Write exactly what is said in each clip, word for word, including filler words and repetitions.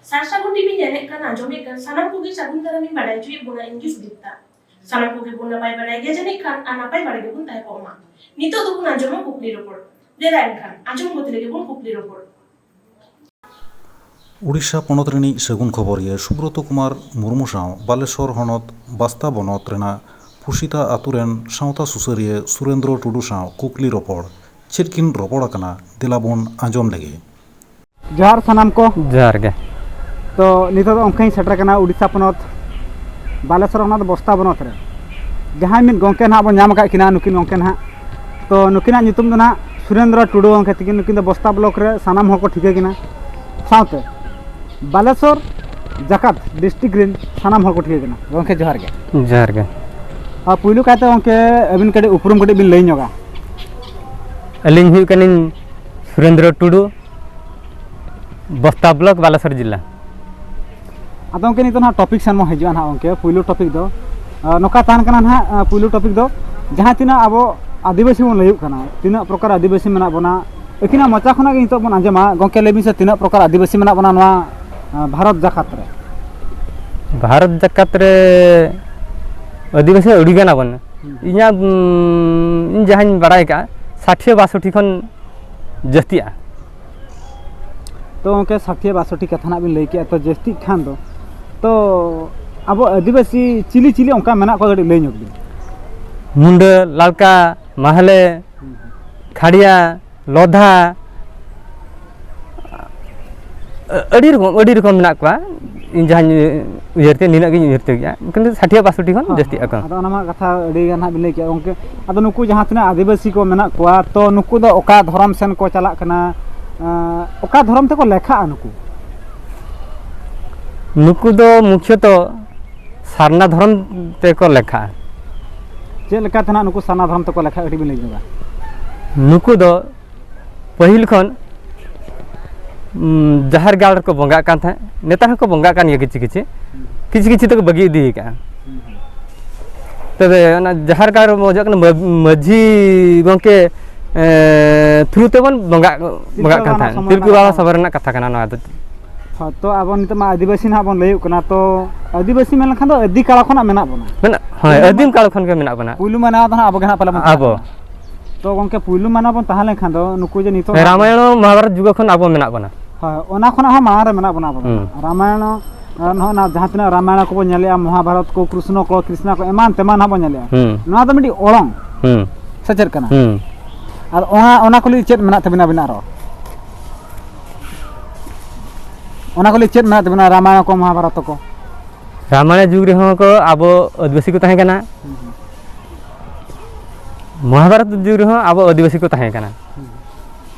ᱥᱟᱨ ᱥᱟᱹᱜᱩᱱ ᱴᱤᱵᱷᱤ ᱧᱮᱞᱮᱫ ᱠᱟᱱ, ᱟᱸᱡᱚᱢᱮᱫ ᱠᱟᱱ ᱥᱟᱱᱟᱢ ᱠᱚᱜᱮ ᱥᱟᱹᱜᱩᱱ ᱫᱟᱨᱟᱢᱤᱧ ᱵᱟᱲᱟᱭ ᱦᱚᱪᱚᱭᱮᱫ ᱵᱚᱱᱟ ᱤᱧ ᱡᱩᱥᱫᱤᱯᱛᱟ᱾ ᱥᱟᱱᱟᱢ ᱠᱚᱜᱮ ᱵᱚᱱ ᱱᱟᱯᱟᱭ ᱵᱟᱲᱟᱭ ᱜᱮᱭᱟ ᱡᱟᱹᱱᱤᱡ ᱠᱷᱟᱱ, ᱟᱨ ᱱᱟᱯᱟᱭ ᱵᱟᱲᱟ ᱜᱮᱵᱚᱱ ᱛᱟᱦᱮᱸ ᱠᱚᱜ ᱢᱟ᱾ ᱱᱤᱛᱚᱜ ᱫᱚᱵᱚᱱ ᱟᱸᱡᱚᱢᱟ ᱠᱩᱠᱞᱤ ᱨᱚᱯᱚᱲ᱾ ᱫᱮᱞᱟ ᱮᱱᱠᱷᱟᱱ ᱟᱸᱡᱚᱢ ᱜᱚᱫ ᱞᱮᱜᱮ ᱵᱚᱱ ᱠᱩᱠᱞᱤ ᱨᱚᱯᱚᱲ᱾ ᱩᱲᱤᱥᱥᱟ ᱯᱚᱱᱚᱛ ᱨᱤᱱᱤᱡ ᱥᱟᱹᱜᱩᱱ ᱠᱷᱚᱵᱚᱨᱤᱭᱟᱹ ᱥᱩᱵᱨᱚᱛᱚ ᱠᱩᱢᱟᱨ ᱢᱩᱨᱢᱩ ᱥᱟᱶ ᱵᱟᱞᱮᱥᱚᱨ ᱦᱚᱱᱚᱛ ᱵᱟᱥᱛᱟ ᱵᱚᱱᱚᱛ ᱨᱮᱱᱟᱜ ᱯᱩᱥᱤᱛᱟ ᱟᱛᱳ ᱨᱮᱱ ᱥᱟᱶᱛᱟ ᱥᱩᱥᱟᱹᱨᱤᱭᱟᱹ ᱥᱩᱨᱮᱱᱫᱨᱚ ᱴᱩᱰᱩ ᱥᱟᱶ ᱠᱩᱠᱞᱤ ᱨᱚᱯᱚᱲ᱾ ᱪᱮᱫ ᱠᱤᱱ ᱨᱚᱯᱚᱲ ᱟᱠᱟᱱᱟ, ᱫᱮᱞᱟ ᱵᱚᱱ ᱟᱸᱡᱚᱢ ᱞᱮᱜᱮ᱾ ᱡᱚᱦᱟᱨ ᱥᱟᱱᱟᱢ ᱠᱚ᱾ ᱡᱚᱦᱟᱨ ᱜᱮ᱾ ᱛᱚ, ᱱᱤᱛᱚᱜ ᱫᱚ ᱚᱱᱠᱟᱧ ᱥᱮᱴᱮᱨ ᱠᱟᱱᱟ ᱩᱲᱤᱥᱥᱟ ᱯᱚᱱᱚᱛ, ᱵᱟᱞᱮᱥᱚᱨ ᱦᱚᱱᱚᱛ ᱵᱚᱥᱛᱟ ᱵᱚᱱᱚᱛ ᱨᱮ᱾ ᱡᱟᱦᱟᱸᱭ ᱢᱤᱫ ᱜᱚᱢᱠᱮ ᱱᱟᱦᱟᱜ ᱵᱚᱱ ᱧᱟᱢ ᱟᱠᱟᱫ ᱠᱤᱱᱟ, ᱱᱩᱠᱤᱱ ᱜᱚᱢᱠᱮ ᱱᱟᱦᱟᱜ᱾ ᱛᱚ, ᱱᱩᱠᱤᱱᱟᱜ ᱧᱩᱛᱩᱢ ᱫᱚ ᱱᱟᱦᱟᱜ ᱥᱩᱨᱮᱱᱫᱨᱚ ᱴᱩᱰᱩ ᱜᱚᱢᱠᱮ ᱛᱟᱹᱠᱤᱱ᱾ ᱱᱩᱠᱤᱱ ᱫᱚ ᱵᱚᱥᱛᱟ ᱵᱞᱚᱠ ᱨᱮ ᱥᱟᱱᱟᱢ ᱦᱚᱲ ᱠᱚ ᱴᱷᱤᱠᱟᱹ ᱠᱤᱱᱟ, ᱥᱟᱶᱛᱮ ᱵᱟᱞᱮᱥᱚᱨ ᱡᱟᱠᱟᱛ ᱰᱤᱥᱴᱨᱤᱠᱴ ᱨᱮᱱ ᱥᱟᱱᱟᱢ ᱦᱚᱲ ᱠᱚ ᱴᱷᱤᱠᱟᱹ ᱠᱤᱱᱟ᱾ ᱜᱚᱢᱠᱮ, ᱡᱚᱦᱟᱨ ᱜᱮ᱾ ᱡᱚᱦᱟᱨ ᱜᱮ᱾ ᱟᱨ ᱯᱩᱭᱞᱩ ᱠᱟᱭᱛᱮ ᱜᱚᱢᱠᱮ, ᱟᱹᱵᱤᱱ ᱠᱟᱹᱴᱤᱡ ᱩᱯᱨᱩᱢ ᱠᱟᱹᱴᱤᱡ ᱵᱤᱱ ᱞᱟᱹᱭ ᱧᱚᱜᱟ᱾ ᱟᱹᱞᱤᱧ ᱦᱩᱭᱩᱜ ᱠᱟᱹᱱᱟᱹᱧ ᱥᱩᱨᱮᱱᱫᱨᱚ ᱴᱩᱰᱩ, ᱵᱚᱥᱛᱟ ᱵᱞᱚᱠ, ᱵᱟᱞᱮᱥᱚᱨ ᱡᱤᱞᱟ᱾ ᱟᱫᱚ ᱜᱚᱢᱠᱮ, ᱱᱤᱛᱚᱜ ᱱᱟᱦᱟᱜ ᱴᱚᱯᱤᱠ ᱥᱮᱱ ᱵᱚᱱ ᱦᱤᱡᱩᱜᱼᱟ ᱱᱟᱦᱟᱜ ᱜᱚᱢᱠᱮ᱾ ᱯᱩᱭᱞᱩ ᱴᱚᱯᱤᱠ ᱫᱚ, ᱟᱸ, ᱱᱚᱝᱠᱟ ᱛᱟᱦᱮᱱ ᱠᱟᱱᱟ ᱱᱟᱦᱟᱜ, ᱟᱸ, ᱯᱩᱭᱞᱩ ᱴᱚᱯᱤᱠ ᱫᱚ ᱡᱟᱦᱟᱸ ᱛᱤᱱᱟᱹᱜ ᱟᱵᱚ ᱟᱹᱫᱤᱵᱟᱹᱥᱤ ᱵᱚᱱ ᱞᱟᱹᱭᱚᱜ ᱠᱟᱱᱟ, ᱛᱤᱱᱟᱹᱜ ᱯᱨᱚᱠᱟᱨ ᱟᱹᱫᱤᱵᱟᱹᱥᱤ ᱢᱮᱱᱟᱜ ᱵᱚᱱᱟ, ᱟᱹᱠᱤᱱᱟᱜ ᱢᱚᱪᱟ ᱠᱷᱚᱱᱟᱜ ᱜᱮ ᱱᱤᱛᱚᱜ ᱵᱚᱱ ᱟᱸᱡᱚᱢᱟ᱾ ᱜᱚᱢᱠᱮ, ᱞᱟᱹᱭ ᱵᱤᱱ ᱥᱮ, ᱛᱤᱱᱟᱹᱜ ᱯᱨᱚᱠᱟᱨ ᱟᱹᱫᱤᱵᱟᱹᱥᱤ ᱢᱮᱱᱟᱜ ᱵᱚᱱᱟ ᱱᱚᱣᱟ, ᱟᱸ, ᱵᱷᱟᱨᱚᱛ ᱡᱟᱠᱟᱛ ᱨᱮ? ᱵᱷᱟᱨᱚᱛ ᱡᱟᱠᱟᱛ ᱨᱮ ᱟᱹᱫᱤᱵᱟᱹᱥᱤ ᱟᱹᱰᱤ ᱜᱟᱱ ᱟᱵᱚᱱ᱾ ᱦᱩᱸ᱾ ᱤᱧᱟᱹᱜ, ᱩᱸ, ᱤᱧ ᱡᱟᱦᱟᱸᱧ ᱵᱟᱲᱟᱭ ᱠᱟᱜᱼᱟ, ᱥᱟᱴᱷᱤᱭᱟᱹ ᱵᱟᱥᱚᱴᱷᱤ ᱠᱷᱚᱱ ᱡᱟᱹᱥᱛᱤᱜᱼᱟ᱾ ᱛᱚ ᱜᱚᱢᱠᱮ, ᱥᱟᱴᱷᱤᱭᱟᱹ ᱵᱟᱥᱚᱴᱷᱤ ᱠᱟᱛᱷᱟ ᱱᱟᱜ ᱵᱤᱱ ᱞᱟᱹᱭ ᱠᱮᱜᱼᱟ, ᱛᱚ ᱡᱟᱹᱥᱛᱤᱜ ᱠᱷᱟᱱ ᱫᱚ, ᱛᱚ ᱟᱵᱚ ᱟᱹᱫᱤᱵᱟᱹᱥᱤ ᱪᱤᱞᱤ ᱪᱤᱞᱤ ᱚᱱᱠᱟ ᱢᱮᱱᱟᱜ ᱠᱚᱣᱟ, ᱠᱟᱹᱴᱤᱡ ᱞᱟᱹᱭ ᱧᱚᱜ ᱵᱤᱱ᱾ ᱢᱩᱱᱰᱟᱹ, ᱞᱟᱲᱠᱟ, ᱢᱟᱦᱞᱮ, ᱦᱩᱸ, ᱦᱩᱸ᱾ ᱠᱷᱟᱲᱤᱭᱟ, ᱞᱚᱫᱷᱟ, ᱟᱹᱰᱤ ᱨᱚᱠᱚᱢ, ᱟᱹᱰᱤ ᱨᱚᱠᱚᱢ ᱢᱮᱱᱟᱜ ᱠᱚᱣᱟ᱾ ᱤᱧ ᱡᱟᱦᱟᱸᱧ ᱩᱭᱦᱟᱹᱨ ᱛᱮ, ᱱᱤᱱᱟᱹᱜ ᱜᱤᱧ ᱩᱭᱦᱟᱹᱨ ᱛᱮ ᱜᱮᱭᱟ, ᱠᱤᱱᱛᱩ ᱥᱟᱴᱷᱤᱭᱟᱹ ᱵᱟᱥᱚᱴᱷᱤ ᱠᱷᱚᱱ ᱦᱚᱸ, ᱡᱟᱹᱥᱛᱤᱜ ᱦᱚᱸ, ᱟᱠᱚ᱾ ᱟᱫᱚ ᱚᱱᱟ ᱢᱟ ᱠᱟᱛᱷᱟ ᱟᱹᱰᱤ ᱜᱟᱱ ᱦᱟᱸᱜ ᱵᱤᱱ ᱞᱟᱹᱭ ᱠᱮᱜᱼᱟ ᱜᱚᱢᱠᱮ᱾ ᱟᱫᱚ ᱱᱩᱠᱩ ᱡᱟᱦᱟᱸ ᱛᱤᱱᱟᱹᱜ ᱟᱹᱫᱤᱵᱟᱹᱥᱤ ᱠᱚ ᱢᱮᱱᱟᱜ ᱠᱚᱣᱟ, ᱛᱚ ᱱᱩᱠᱩ ᱫᱚ ᱚᱠᱟ ᱫᱷᱚᱨᱚᱢ ᱥᱮᱱ ᱠᱚ ᱪᱟᱞᱟᱜ ᱠᱟᱱᱟ? ᱟᱸ, ᱚᱠᱟ ᱫᱷᱚᱨᱚᱢ ᱛᱮᱠᱚ ᱞᱮᱠᱷᱟᱜᱼᱟ ᱱᱩᱠᱩ? ᱱᱩᱠᱩ ᱫᱚ ᱢᱩᱠᱷᱭᱚᱛᱚ ᱥᱟᱨᱱᱟ ᱫᱷᱚᱨᱚᱢ ᱛᱮᱠᱚ ᱞᱮᱠᱷᱟᱜᱼᱟ᱾ ᱪᱮᱫ ᱞᱮᱠᱟᱛᱮ ᱱᱟᱜ ᱱᱩᱠᱩ ᱥᱟᱨᱱᱟ ᱫᱷᱚᱨᱚᱢ ᱛᱮᱠᱚ ᱞᱮᱠᱷᱟᱜᱼᱟ, ᱠᱟᱹᱴᱤᱡ ᱵᱤᱱ ᱞᱟᱹᱭ ᱧᱚᱜᱟ? ᱱᱩᱠᱩ ᱫᱚ ᱯᱟᱹᱦᱤᱞ ᱠᱷᱚᱱ, ᱩᱸ, ᱡᱟᱦᱮᱨ ᱜᱟᱲ ᱨᱮᱠᱚ ᱵᱚᱸᱜᱟᱜ ᱠᱟᱱ ᱛᱟᱦᱮᱸᱫ, ᱱᱮᱛᱟᱨ ᱦᱚᱸᱠᱚ ᱵᱚᱸᱜᱟᱜ ᱠᱟᱱ ᱜᱮᱭᱟ ᱠᱤᱪᱷᱩ ᱠᱤᱪᱷᱩ, ᱦᱩᱸ᱾ ᱠᱤᱪᱷᱩ ᱠᱤᱪᱷᱩ ᱫᱚᱠᱚ ᱵᱟᱹᱜᱤ ᱤᱫᱤ ᱟᱠᱟᱫᱼᱟ᱾ ᱦᱩᱸ, ᱦᱩᱸ᱾ ᱛᱚᱵᱮ ᱚᱱᱟ ᱡᱟᱦᱮᱨ ᱜᱟᱲ ᱨᱮ ᱵᱚᱸᱜᱟᱜ ᱠᱟᱱᱟ, ᱢᱟᱹ-, ᱢᱟᱹᱡᱷᱤ ᱜᱚᱢᱠᱮ, ᱮᱸ, ᱛᱷᱨᱩ ᱛᱮᱵᱚᱱ ᱵᱚᱸᱜᱟᱜ, ᱛᱤᱞᱠᱟᱹ ᱵᱚᱸᱜᱟᱜ ᱠᱟᱱ ᱵᱟᱵᱟ ᱛᱟᱦᱮᱸᱫ᱾ ᱥᱚᱢᱚᱭ ᱛᱤᱞᱠᱟᱹ ᱨᱮᱱᱟᱜ ᱵᱟᱵᱟ ᱠᱟᱛᱷᱟ᱾ ᱥᱚᱢᱚᱭ ᱨᱮᱱᱟᱜ ᱠᱟᱛᱷᱟ ᱠᱟᱱᱟ ᱱᱚᱣᱟ ᱫᱚ᱾ ᱦᱚᱸ, ᱛᱚ ᱟᱵᱚ ᱱᱤᱛᱚᱜ ᱢᱟ ᱟᱹᱫᱤᱵᱟᱹᱥᱤ ᱱᱟᱦᱟᱜ ᱵᱚᱱ ᱞᱟᱹᱭᱚᱜ ᱠᱟᱱᱟ, ᱛᱚ ᱟᱹᱫᱤᱵᱟᱹᱥᱤ ᱢᱮᱱ ᱞᱮᱠᱷᱟᱱ ᱫᱚ ᱟᱹᱫᱤ ᱠᱟᱞ ᱠᱷᱚᱱᱟᱜ ᱢᱮᱱᱟᱜ ᱵᱚᱱᱟ᱾ ᱢᱮᱱᱟᱜ, ᱦᱳᱭ, ᱯᱩᱭᱞᱩ ᱟᱹᱫᱤᱢ ᱢᱟᱱᱟᱣ ᱠᱟᱞ ᱠᱷᱚᱱ ᱜᱮ ᱢᱮᱱᱟᱜ ᱵᱚᱱᱟ᱾ ᱯᱩᱭᱞᱩ ᱢᱟᱱᱟᱣ ᱫᱚ ᱱᱟᱦᱟᱜ ᱟᱵᱚ ᱜᱮ ᱱᱟᱦᱟᱜ ᱯᱟᱞᱮ ᱵᱚᱱ ᱟᱵᱚ᱾ ᱪᱟᱞᱟᱜ ᱠᱟᱱᱟ᱾ ᱛᱚ ᱜᱚᱢᱠᱮ, ᱯᱩᱭᱞᱩ ᱢᱟᱱᱟᱣ ᱵᱚᱱ ᱛᱟᱦᱮᱸ ᱞᱮᱱᱠᱷᱟᱱ ᱫᱚ ᱱᱩᱠᱩ ᱡᱮ ᱱᱤᱛᱚᱜ ᱨᱟᱢᱟᱭᱚᱱ ᱢᱚᱦᱟᱵᱟᱨᱚᱛ ᱡᱩᱜᱽ ᱠᱷᱚᱱ ᱟᱵᱚ ᱢᱮᱱᱟᱜ ᱵᱚᱱᱟ᱾ ᱦᱳᱭ, ᱚᱱᱟ ᱠᱷᱚᱱᱟᱜ ᱦᱚᱸ ᱢᱟᱲᱟᱝ ᱨᱮ ᱢᱮᱱᱟᱜ ᱵᱚᱱᱟ ᱟᱵᱚ ᱫᱚ᱾ ᱦᱩᱸ᱾ ᱨᱟᱢᱟᱭᱚᱱ, ᱟᱨ ᱱᱚᱜᱼᱚᱭ ᱱᱟ ᱡᱟᱦᱟᱸ ᱛᱤᱱᱟᱹᱜ ᱨᱟᱢᱟᱭᱚᱱ ᱠᱚᱵᱚᱱ ᱧᱮᱞᱮᱜᱼᱟ, ᱢᱚᱦᱟᱵᱟᱨᱚᱛ ᱠᱚ, ᱠᱨᱤᱥᱱᱚ ᱠᱚ, ᱠᱨᱤᱥᱱᱟ ᱠᱚ, ᱮᱢᱟᱱ ᱛᱮᱢᱟᱱ ᱦᱚᱸ ᱵᱚᱱ ᱧᱮᱞᱮᱜᱼᱟ᱾ ᱦᱩᱸ᱾ ᱱᱚᱣᱟ ᱫᱚ ᱢᱤᱫᱴᱤᱡ ᱚᱲᱚᱝ᱾ ᱦᱩᱸ᱾ ᱥᱮ ᱪᱮᱫ ᱠᱟᱱᱟ? ᱦᱩᱸ᱾ ᱟᱨ ᱚᱱᱟ, ᱚᱱᱟ ᱠᱚ ᱞᱟᱹᱜᱤᱫ ᱪᱮᱫ ᱢᱮᱱᱟᱜ ᱛᱟᱵᱤᱱᱟ ᱟᱵᱤᱱᱟᱜ ᱨᱚᱲ? ᱚᱱᱟ ᱠᱚ ᱞᱟᱹᱜᱤᱫ ᱪᱮᱫ ᱢᱮᱱᱟᱜ ᱛᱟᱵᱤᱱᱟ, ᱨᱟᱢᱟᱭᱚᱱ ᱠᱚ, ᱢᱚᱦᱟᱵᱟᱨᱚᱛ ᱠᱚ? ᱨᱟᱢᱟᱭᱚᱱ ᱡᱩᱜᱽ ᱨᱮᱦᱚᱸ ᱠᱚ ᱟᱵᱚ ᱟᱹᱫᱤᱵᱟᱹᱥᱤ ᱠᱚ ᱛᱟᱦᱮᱸ ᱠᱟᱱᱟ᱾ ᱦᱩᱸ, ᱦᱩᱸ᱾ ᱢᱚᱦᱟᱵᱟᱨᱚᱛ ᱡᱩᱜᱽ ᱨᱮᱦᱚᱸ ᱟᱵᱚ ᱟᱹᱫᱤᱵᱟᱹᱥᱤ ᱠᱚ ᱛᱟᱦᱮᱸ ᱠᱟᱱᱟ᱾ ᱦᱩᱸ᱾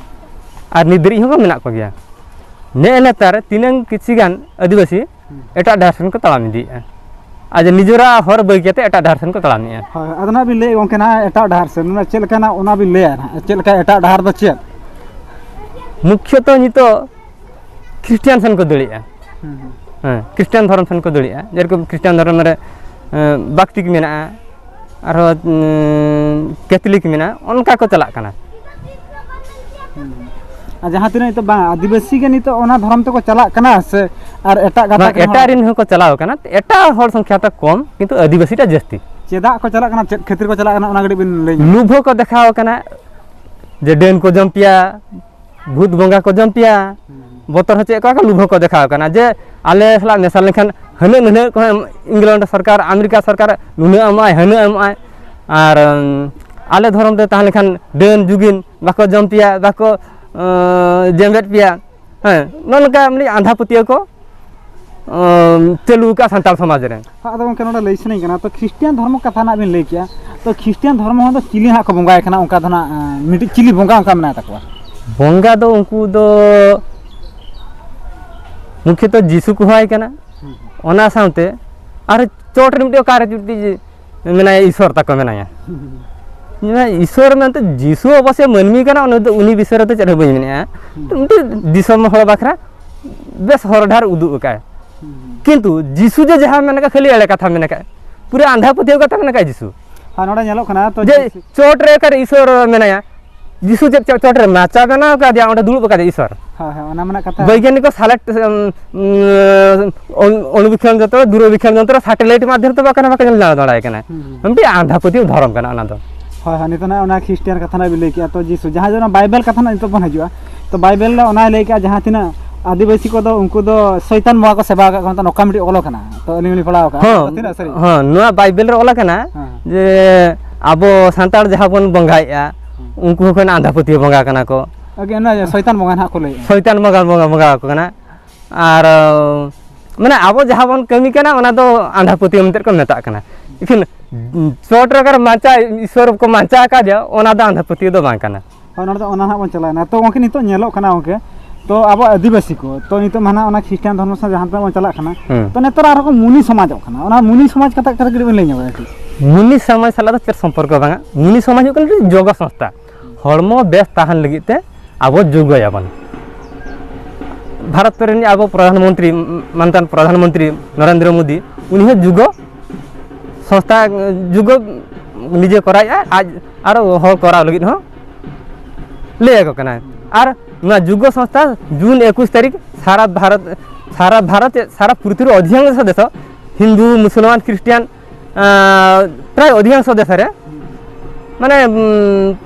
ᱟᱨ ᱱᱤᱛ ᱫᱷᱟᱹᱨᱤᱡ ᱦᱚᱸᱠᱚ ᱢᱮᱱᱟᱜ ᱠᱚᱜᱮᱭᱟ᱾ ᱱᱮᱜᱼᱮ ᱱᱮᱛᱟᱨ ᱛᱤᱱᱟᱹᱝ ᱠᱤᱪᱷᱤ ᱜᱟᱱ ᱟᱹᱫᱤᱵᱟᱹᱥᱤ ᱦᱩᱸ᱾ ᱮᱴᱟᱜ ᱰᱟᱦᱟᱨ ᱥᱮᱱ ᱠᱚ ᱛᱟᱲᱟᱢ ᱤᱫᱤᱭᱮᱫᱼᱟ᱾ ᱟᱨ ᱡᱮ ᱱᱤᱡᱮᱨᱟᱜ ᱦᱚᱨ ᱵᱟᱹᱜᱤ ᱠᱟᱛᱮ ᱮᱴᱟᱜ ᱰᱟᱦᱟᱨ ᱥᱮᱱ ᱠᱚ ᱛᱟᱲᱟᱢᱮᱫᱼᱟ᱾ ᱦᱳᱭ, ᱟᱫᱚ ᱱᱟᱦᱟᱜ ᱵᱤᱱ ᱞᱟᱹᱭᱮᱫ ᱜᱚᱢᱠᱮ ᱱᱟᱦᱟᱜ ᱮᱴᱟᱜ ᱰᱟᱦᱟᱨ ᱥᱮᱱ, ᱢᱟᱱᱮ ᱪᱮᱫ ᱞᱮᱠᱟᱱᱟᱜ ᱚᱱᱟ ᱵᱤᱱ ᱞᱟᱹᱭᱟ ᱱᱟᱦᱟᱜ, ᱪᱮᱫ ᱞᱮᱠᱟ ᱮᱴᱟᱜ ᱰᱟᱦᱟᱨ ᱫᱚ ᱪᱮᱫ? ᱢᱩᱠᱷᱭᱚᱛᱚ ᱱᱤᱛᱚᱜ ᱠᱷᱨᱤᱥᱴᱤᱭᱟᱱ ᱥᱮᱱ ᱠᱚ ᱫᱟᱹᱲᱮᱜᱼᱟ᱾ ᱦᱩᱸ, ᱦᱩᱸ᱾ ᱦᱮᱸ, ᱠᱷᱨᱤᱥᱴᱤᱭᱟᱱ ᱫᱷᱚᱨᱚᱢ ᱥᱮᱱ ᱠᱚ ᱫᱟᱹᱲᱮᱜᱼᱟ᱾ ᱡᱮᱨᱚᱠᱚᱢ ᱠᱷᱨᱤᱥᱴᱤᱭᱟᱱ ᱫᱷᱚᱨᱚᱢ ᱨᱮ, ᱮᱸ, ᱵᱟᱯᱴᱤᱠ ᱢᱮᱱᱟᱜᱼᱟ, ᱟᱨᱦᱚᱸ, ᱩᱸ, ᱠᱮᱛᱷᱚᱞᱤᱠ ᱢᱮᱱᱟᱜᱼᱟ, ᱚᱱᱠᱟ ᱠᱚ ᱪᱟᱞᱟᱜ ᱠᱟᱱᱟ᱾ ᱦᱩᱸ, ᱦᱩᱸ᱾ ᱟᱨ ᱡᱟᱦᱟᱸ ᱛᱤᱱᱟᱹᱜ ᱱᱤᱛᱚᱜ ᱵᱟᱝ ᱟᱹᱫᱤᱵᱟᱹᱥᱤ ᱜᱮ ᱱᱤᱛᱚᱜ ᱚᱱᱟ ᱫᱷᱚᱨᱚᱢ ᱛᱮᱠᱚ ᱪᱟᱞᱟᱜ ᱠᱟᱱᱟ ᱥᱮ ᱟᱨ ᱮᱴᱟᱜ ᱜᱟᱛᱟᱠ ᱵᱟᱝ, ᱨᱮᱱ ᱮᱴᱟᱜ ᱦᱚᱲ? ᱨᱮᱱ ᱦᱚᱸᱠᱚ ᱪᱟᱞᱟᱣ ᱠᱟᱱᱟ, ᱮᱴᱟᱜ ᱦᱚᱲ ᱥᱚᱝᱠᱷᱭᱟ ᱛᱮ ᱠᱚᱢ, ᱠᱤᱱᱛᱩ ᱟᱹᱫᱤᱵᱟᱹᱥᱤ ᱴᱟᱜ ᱡᱟᱹᱥᱛᱤ᱾ ᱪᱮᱫᱟᱜ ᱠᱚ ᱪᱟᱞᱟᱜ ᱠᱟᱱᱟ, ᱪᱮᱫ ᱠᱷᱟᱹᱛᱤᱨ ᱠᱚ ᱪᱟᱞᱟᱜ ᱠᱟᱱᱟ, ᱚᱱᱟ ᱠᱟᱹᱴᱤᱡ ᱵᱤᱱ ᱞᱟᱹᱭ ᱧᱚᱜ? ᱞᱩᱵᱷ ᱦᱚᱸᱠᱚ ᱫᱮᱠᱷᱟᱣ ᱠᱟᱱᱟ, ᱡᱮ ᱰᱟᱹᱱ ᱠᱚ ᱡᱚᱢ ᱯᱮᱭᱟ, ᱵᱷᱩᱛ ᱵᱚᱸᱜᱟ ᱠᱚ ᱡᱚᱢ ᱯᱮᱭᱟ, ᱦᱩᱸ᱾ ᱵᱚᱛᱚᱨ ᱦᱚᱪᱚᱭᱮᱫ ᱠᱚᱣᱟ ᱠᱚ, ᱞᱩᱵᱷ ᱦᱚᱸᱠᱚ ᱫᱮᱠᱷᱟᱣ ᱠᱟᱱᱟ ᱡᱮ ᱟᱞᱮ ᱥᱟᱞᱟᱜ ᱢᱮᱥᱟ ᱞᱮᱱᱠᱷᱟᱱ ᱦᱟᱹᱱᱟᱹᱜ ᱱᱟᱹᱱᱟᱹᱜ ᱠᱚ ᱮᱢ, ᱤᱝᱞᱮᱱᱰ ᱥᱚᱨᱠᱟᱨ, ᱟᱢᱮᱨᱤᱠᱟ ᱥᱚᱨᱠᱟᱨ ᱱᱩᱱᱟᱹᱜ ᱮᱢᱚᱜᱼᱟᱭ, ᱦᱟᱹᱱᱟᱹᱜ ᱮᱢᱚᱜᱼᱟᱭ, ᱟᱨ, ᱩᱸ, ᱟᱞᱮ ᱫᱷᱚᱨᱚᱢ ᱨᱮ ᱛᱟᱦᱮᱸ ᱞᱮᱱᱠᱷᱟᱱ ᱰᱟᱹᱱ ᱡᱩᱜᱤᱱ ᱵᱟᱠᱚ ᱡᱚᱢ ᱯᱮᱭᱟ, ᱵᱟᱠᱚ, ᱩᱸ, ᱡᱮᱢᱵᱮᱫ ᱯᱮᱭᱟ᱾ ᱦᱮᱸ, ᱱᱚᱜᱼᱚ ᱱᱚᱝᱠᱟ ᱢᱟᱱᱮ ᱟᱸᱫᱷᱟ ᱯᱟᱹᱛᱭᱟᱹᱣ ᱠᱚ, ᱩᱸ, ᱪᱟᱹᱞᱩ ᱟᱠᱟᱫ ᱥᱟᱱᱛᱟᱲ ᱥᱚᱢᱟᱡᱽ ᱨᱮ᱾ ᱦᱮᱸ, ᱟᱫᱚ ᱜᱚᱢᱠᱮ, ᱱᱚᱰᱮ ᱞᱟᱹᱭ ᱥᱟᱱᱟᱧ ᱠᱟᱱᱟ, ᱛᱚ ᱠᱷᱨᱤᱥᱴᱤᱭᱟᱱ ᱫᱷᱚᱨᱢᱚ ᱠᱟᱛᱷᱟ ᱱᱟᱜ ᱵᱤᱱ ᱞᱟᱹᱭ ᱠᱮᱜᱼᱟ, ᱛᱚ ᱠᱷᱨᱤᱥᱴᱤᱭᱟᱱ ᱫᱷᱚᱨᱢᱚ ᱦᱚᱸ ᱫᱚ ᱪᱤᱞᱤ ᱦᱟᱸᱜ ᱠᱚ ᱵᱚᱸᱜᱟᱭ ᱠᱟᱱᱟ? ᱚᱱᱠᱟ ᱫᱚ ᱱᱟᱜ, ᱮᱸ, ᱢᱤᱫᱴᱤᱡ ᱪᱤᱞᱤ ᱵᱚᱸᱜᱟ ᱚᱱᱠᱟ ᱢᱮᱱᱟᱭ ᱛᱟᱠᱚᱣᱟ? ᱵᱚᱸᱜᱟ ᱫᱚ ᱩᱱᱠᱩ ᱫᱚ ᱢᱩᱠᱷᱭᱚᱛᱚ ᱡᱤᱥᱩ ᱠᱚ ᱦᱚᱦᱚᱣᱟᱭ ᱠᱟᱱᱟ᱾ ᱦᱩᱸ᱾ ᱚᱱᱟ ᱥᱟᱶᱛᱮ ᱟᱨ ᱪᱚᱴ ᱨᱮ ᱢᱤᱫᱴᱤᱡ ᱚᱠᱟᱨᱮ ᱢᱤᱫᱴᱤᱡ ᱢᱮᱱᱟᱭᱟ, ᱤᱥᱚᱨ ᱛᱟᱠᱚ ᱢᱮᱱᱟᱭᱟ᱾ ᱦᱩᱸ᱾ ᱢᱮᱱᱟᱭᱟ ᱤᱥᱚᱨ ᱢᱮᱱᱛᱮ ᱡᱤᱥᱩ ᱚᱵᱚᱥᱥᱚ ᱢᱟᱹᱱᱢᱤ ᱠᱟᱱᱟ, ᱩᱱᱤ ᱫᱚ, ᱩᱱᱤ ᱵᱤᱥᱚᱭ ᱨᱮᱫᱚ ᱪᱮᱫ ᱦᱚᱸ ᱵᱟᱹᱧ ᱢᱮᱱᱮᱫᱼᱟ᱾ ᱦᱩᱸ᱾ ᱢᱤᱫᱴᱤᱡ ᱫᱤᱥᱚᱢ ᱦᱚᱲ ᱵᱟᱠᱷᱨᱟ ᱵᱮᱥ ᱦᱚᱨ ᱰᱟᱦᱟᱨ ᱩᱫᱩᱜ ᱟᱠᱟᱫᱼᱟᱭ᱾ ᱦᱩᱸ᱾ ᱠᱤᱱᱛᱩ ᱡᱤᱥᱩ ᱡᱮ ᱡᱟᱦᱟᱸ ᱢᱮᱱ ᱟᱠᱟᱫ, ᱠᱷᱟᱹᱞᱤ ᱮᱲᱮ ᱠᱟᱛᱷᱟ ᱢᱮᱱ ᱟᱠᱟᱫ, ᱯᱩᱨᱟᱹ ᱟᱸᱫᱷᱟ ᱯᱟᱹᱛᱭᱟᱹᱣ ᱠᱟᱛᱷᱟ ᱢᱮᱱ ᱟᱠᱟᱫ ᱡᱤᱥᱩ᱾ ᱦᱮᱸ, ᱱᱚᱰᱮ ᱧᱮᱞᱚᱜ ᱠᱟᱱᱟ ᱛᱚ ᱡᱮ ᱡᱤᱥᱩ ᱪᱚᱴ ᱨᱮ ᱚᱠᱟᱨᱮ ᱤᱥᱚᱨ ᱢᱮᱱᱟᱭᱟ? ᱡᱤᱥᱩ ᱪᱮᱫ ᱪᱚ-, ᱪᱚᱴ ᱨᱮ ᱢᱟᱪᱟ ᱵᱮᱱᱟᱣ ᱠᱟᱫᱮᱭᱟ, ᱚᱸᱰᱮ ᱫᱩᱲᱩᱵ ᱠᱟᱫᱮᱭᱟ ᱤᱥᱚᱨ᱾ ᱦᱳᱭ, ᱦᱳᱭ, ᱚᱱᱟ ᱢᱟ ᱱᱟᱜ ᱠᱟᱛᱷᱟ᱾ ᱵᱳᱭᱜᱟᱱᱤᱠ ᱠᱚ ᱥᱟᱞᱮᱴ, ᱩᱢ, ᱩᱢ, ᱚᱱᱩ-, ᱚᱱᱩᱵᱤᱠᱠᱷᱚᱱ ᱡᱚᱱᱛᱨᱚ, ᱫᱩᱨᱚᱵᱤᱠᱠᱷᱚᱱ ᱡᱚᱱᱛᱨᱚ, ᱥᱟᱴᱮᱞᱟᱭᱤᱴ ᱢᱟᱫᱽᱫᱷᱚᱢ ᱛᱮ ᱵᱟᱠᱷᱟᱱ ᱵᱟᱠᱚ ᱧᱮᱞ ᱧᱟᱢ ᱫᱟᱲᱮᱭᱟᱭ ᱠᱟᱱᱟ᱾ ᱦᱩᱸ, ᱦᱩᱸ᱾ ᱢᱤᱫᱴᱤᱡ ᱟᱸᱫᱷᱟ ᱯᱟᱹᱛᱭᱟᱹᱣ ᱫᱷᱚᱨᱚᱢ ᱠᱟᱱᱟ ᱚᱱᱟ ᱫᱚ᱾ ᱦᱳᱭ, ᱦᱳᱭ, ᱱᱤᱛᱚᱜ ᱱᱟᱜ ᱚᱱᱟ ᱠᱷᱨᱤᱥᱴᱤᱭᱟᱱ ᱠᱟᱛᱷᱟ ᱱᱟᱜ ᱵᱤᱱ ᱞᱟᱹᱭ ᱠᱮᱜᱼᱟ, ᱛᱚ ᱡᱤᱥᱩ, ᱡᱟᱦᱟᱸ ᱡᱮ ᱚᱱᱟ ᱵᱟᱭᱵᱮᱞ ᱠᱟᱛᱷᱟ ᱱᱟᱜ ᱱᱤᱛᱚᱜ ᱵᱚᱱ ᱦᱤᱡᱩᱜᱼᱟ, ᱛᱚ ᱵᱟᱭᱵᱮᱞ ᱨᱮ ᱚᱱᱟᱭ ᱞᱟᱹᱭ ᱠᱮᱜᱼᱟ, ᱡᱟᱦᱟᱸ ᱛᱤᱱᱟᱹᱜ ᱟᱹᱫᱤᱵᱟᱹᱥᱤ ᱠᱚᱫᱚ ᱥᱚᱭᱛᱟᱱ ᱵᱚᱸᱜᱟ ᱠᱚ ᱥᱮᱵᱟ ᱟᱠᱟᱫ ᱠᱚᱣᱟ, ᱢᱮᱱᱛᱮ ᱱᱚᱝᱠᱟ ᱢᱤᱫᱴᱤᱡ ᱚᱞ ᱟᱠᱟᱱᱟ, ᱛᱚ ᱟᱹᱞᱤᱧ ᱦᱚᱸᱞᱤᱧ ᱯᱟᱲᱦᱟᱣ ᱟᱠᱟᱫᱼᱟ᱾ ᱦᱚᱸ, ᱛᱤᱱᱟᱹᱜ ᱥᱟᱹᱨᱤ? ᱦᱚᱸ, ᱱᱚᱣᱟ ᱵᱟᱭᱵᱮᱞ ᱨᱮ ᱚᱞ ᱟᱠᱟᱱᱟ ᱦᱮᱸ᱾ ᱡᱮ ᱟᱵᱚ ᱥᱟᱱᱛᱟᱲ ᱡᱟᱦᱟᱸ ᱵᱚᱱ ᱵᱚᱸᱜᱟᱭᱮᱫᱼᱟ, ᱦᱮᱸ᱾ ᱩᱱᱠᱩ ᱦᱚᱸ ᱠᱷᱚᱱ ᱟᱸᱫᱷᱟ ᱯᱟᱹᱛᱭᱟᱹᱣ ᱵᱚᱸᱜᱟ ᱠᱟᱱᱟ ᱠᱚ᱾ ᱟᱜᱮ ᱚᱱᱟ ᱥᱚᱭᱛᱟᱱ ᱵᱚᱸᱜᱟ ᱱᱟᱦᱟᱜ ᱠᱚ ᱞᱟᱹᱭᱮᱫᱼᱟ᱾ ᱥᱚᱭᱛᱟᱱ ᱵᱚᱸᱜᱟ, ᱵᱚᱸᱜᱟ, ᱵᱚᱸᱜᱟ ᱟᱠᱚ ᱠᱟᱱᱟ᱾ ᱟᱨ, ᱢᱟᱱᱮ, ᱟᱵᱚ ᱡᱟᱦᱟᱸ ᱵᱚᱱ ᱠᱟᱹᱢᱤ ᱠᱟᱱᱟ, ᱚᱱᱟ ᱫᱚ ᱟᱸᱫᱷᱟ ᱯᱟᱹᱛᱭᱟᱹᱣ ᱢᱮᱱᱛᱮ ᱠᱚ ᱢᱮᱛᱟᱜ ᱠᱟᱱᱟ᱾ ᱤᱠᱷᱟᱹᱱ ᱪᱚᱴ ᱨᱮ ᱚᱠᱟᱨᱮ ᱢᱟᱪᱟ, ᱤᱥᱚᱨ ᱠᱚ ᱢᱟᱪᱟ ᱟᱠᱟᱫᱮᱭᱟ, ᱚᱱᱟ ᱫᱚ ᱟᱸᱫᱷᱟ ᱯᱟᱹᱛᱭᱟᱹᱣ ᱫᱚ ᱵᱟᱝ ᱠᱟᱱᱟ᱾ ᱦᱳᱭ, ᱱᱚᱰᱮ ᱫᱚ ᱚᱱᱟ ᱱᱟᱦᱟᱜ ᱵᱚᱱ ᱪᱟᱞᱟᱣᱮᱱᱟ᱾ ᱛᱚ, ᱜᱚᱢᱠᱮ, ᱱᱤᱛᱚᱜ ᱧᱮᱞᱚᱜ ᱠᱟᱱᱟ, ᱜᱚᱢᱠᱮ, ᱛᱚ, ᱟᱵᱚ ᱟᱹᱫᱤᱵᱟᱹᱥᱤ ᱠᱚ, ᱛᱚ, ᱱᱤᱛᱚᱜ ᱢᱟ ᱱᱟᱦᱟᱜ ᱚᱱᱟ ᱠᱷᱨᱤᱥᱴᱟᱱ ᱫᱷᱚᱨᱢᱚ ᱥᱟᱶ ᱡᱟᱦᱟᱸ ᱛᱤᱱᱟᱹᱜ ᱵᱚᱱ ᱪᱟᱞᱟᱜ ᱠᱟᱱᱟ, ᱦᱩᱸ᱾ ᱛᱚ, ᱱᱮᱛᱟᱨ ᱟᱨᱦᱚᱸ ᱠᱚ ᱢᱩᱱᱤ ᱥᱚᱢᱟᱡᱚᱜ ᱠᱟᱱᱟ᱾ ᱚᱱᱟ ᱢᱩᱱᱤ ᱥᱚᱢᱟᱡᱽ ᱠᱟᱛᱷᱟ ᱮᱠᱴᱟ ᱠᱟᱹᱴᱤᱡ ᱵᱮᱱ ᱞᱟᱹᱭ ᱧᱚᱜᱟ ᱠᱟᱹᱴᱤᱡ᱾ ᱢᱩᱱᱤ ᱥᱚᱢᱟᱡᱽ ᱥᱟᱞᱟᱜ ᱫᱚ ᱪᱮᱫ ᱥᱚᱢᱯᱚᱨᱠᱚ ᱵᱟᱝᱟ? ᱢᱩᱱᱤ ᱥᱚᱢᱟᱡᱽ ᱦᱩᱭᱩᱜ ᱠᱟᱱᱟ ᱢᱤᱫᱴᱤᱡ ᱡᱚᱜᱚ ᱥᱚᱝᱥᱛᱷᱟ᱾ ᱦᱚᱲᱢᱚ ᱵᱮᱥ ᱛᱟᱦᱮᱱ ᱞᱟᱹᱜᱤᱫ ᱛᱮ ᱟᱵᱚ ᱡᱳᱜᱟᱭᱟᱵᱚᱱ᱾ ᱵᱷᱟᱨᱚᱛ ᱨᱤᱱᱤᱡ ᱟᱵᱚ ᱯᱨᱚᱫᱷᱟᱱ ᱢᱚᱱᱛᱨᱤ, ᱢᱟᱱᱛᱟᱱ ᱯᱨᱚᱫᱷᱟᱱ ᱢᱚᱱᱛᱨᱤ ᱱᱚᱨᱮᱱᱫᱨᱚ ᱢᱳᱫᱤ, ᱩᱱᱤ ᱦᱚᱸ ᱡᱳᱜᱚ ᱥᱚᱝᱥᱛᱷᱟ, ᱡᱳᱜᱚ ᱱᱤᱡᱮ ᱠᱚᱨᱟᱣᱮᱫᱼᱟ, ᱟᱡ ᱟᱨᱚ ᱦᱚᱲ ᱠᱚᱨᱟᱣ ᱞᱟᱹᱜᱤᱫ ᱦᱚᱸ ᱞᱟᱹᱭ ᱟᱠᱚ ᱠᱟᱱᱟᱭ᱾ ᱟᱨ ᱱᱚᱣᱟ ᱡᱳᱜᱚ ᱥᱚᱝᱥᱛᱷᱟ ᱡᱩᱱ ᱮᱠᱩᱥ ᱛᱟᱹᱨᱤᱠᱷ ᱥᱟᱨᱟ ᱵᱷᱟᱨᱚᱛ, ᱥᱟᱨᱟ ᱵᱷᱟᱨᱚᱛ ᱪᱮᱫ, ᱥᱟᱨᱟ ᱯᱨᱤᱛᱷᱤᱵᱤ ᱚᱫᱷᱤᱠᱟᱝᱥᱚ ᱫᱮᱥ, ᱦᱤᱱᱫᱩ, ᱢᱩᱥᱚᱞᱢᱟᱱ, ᱠᱷᱨᱤᱥᱴᱤᱭᱟᱱ, ᱟᱸ, ᱯᱨᱟᱭ ᱚᱫᱷᱤᱠᱟᱝᱥᱚ ᱫᱮᱥ ᱨᱮ, ᱢᱟᱱᱮ, ᱩᱢ,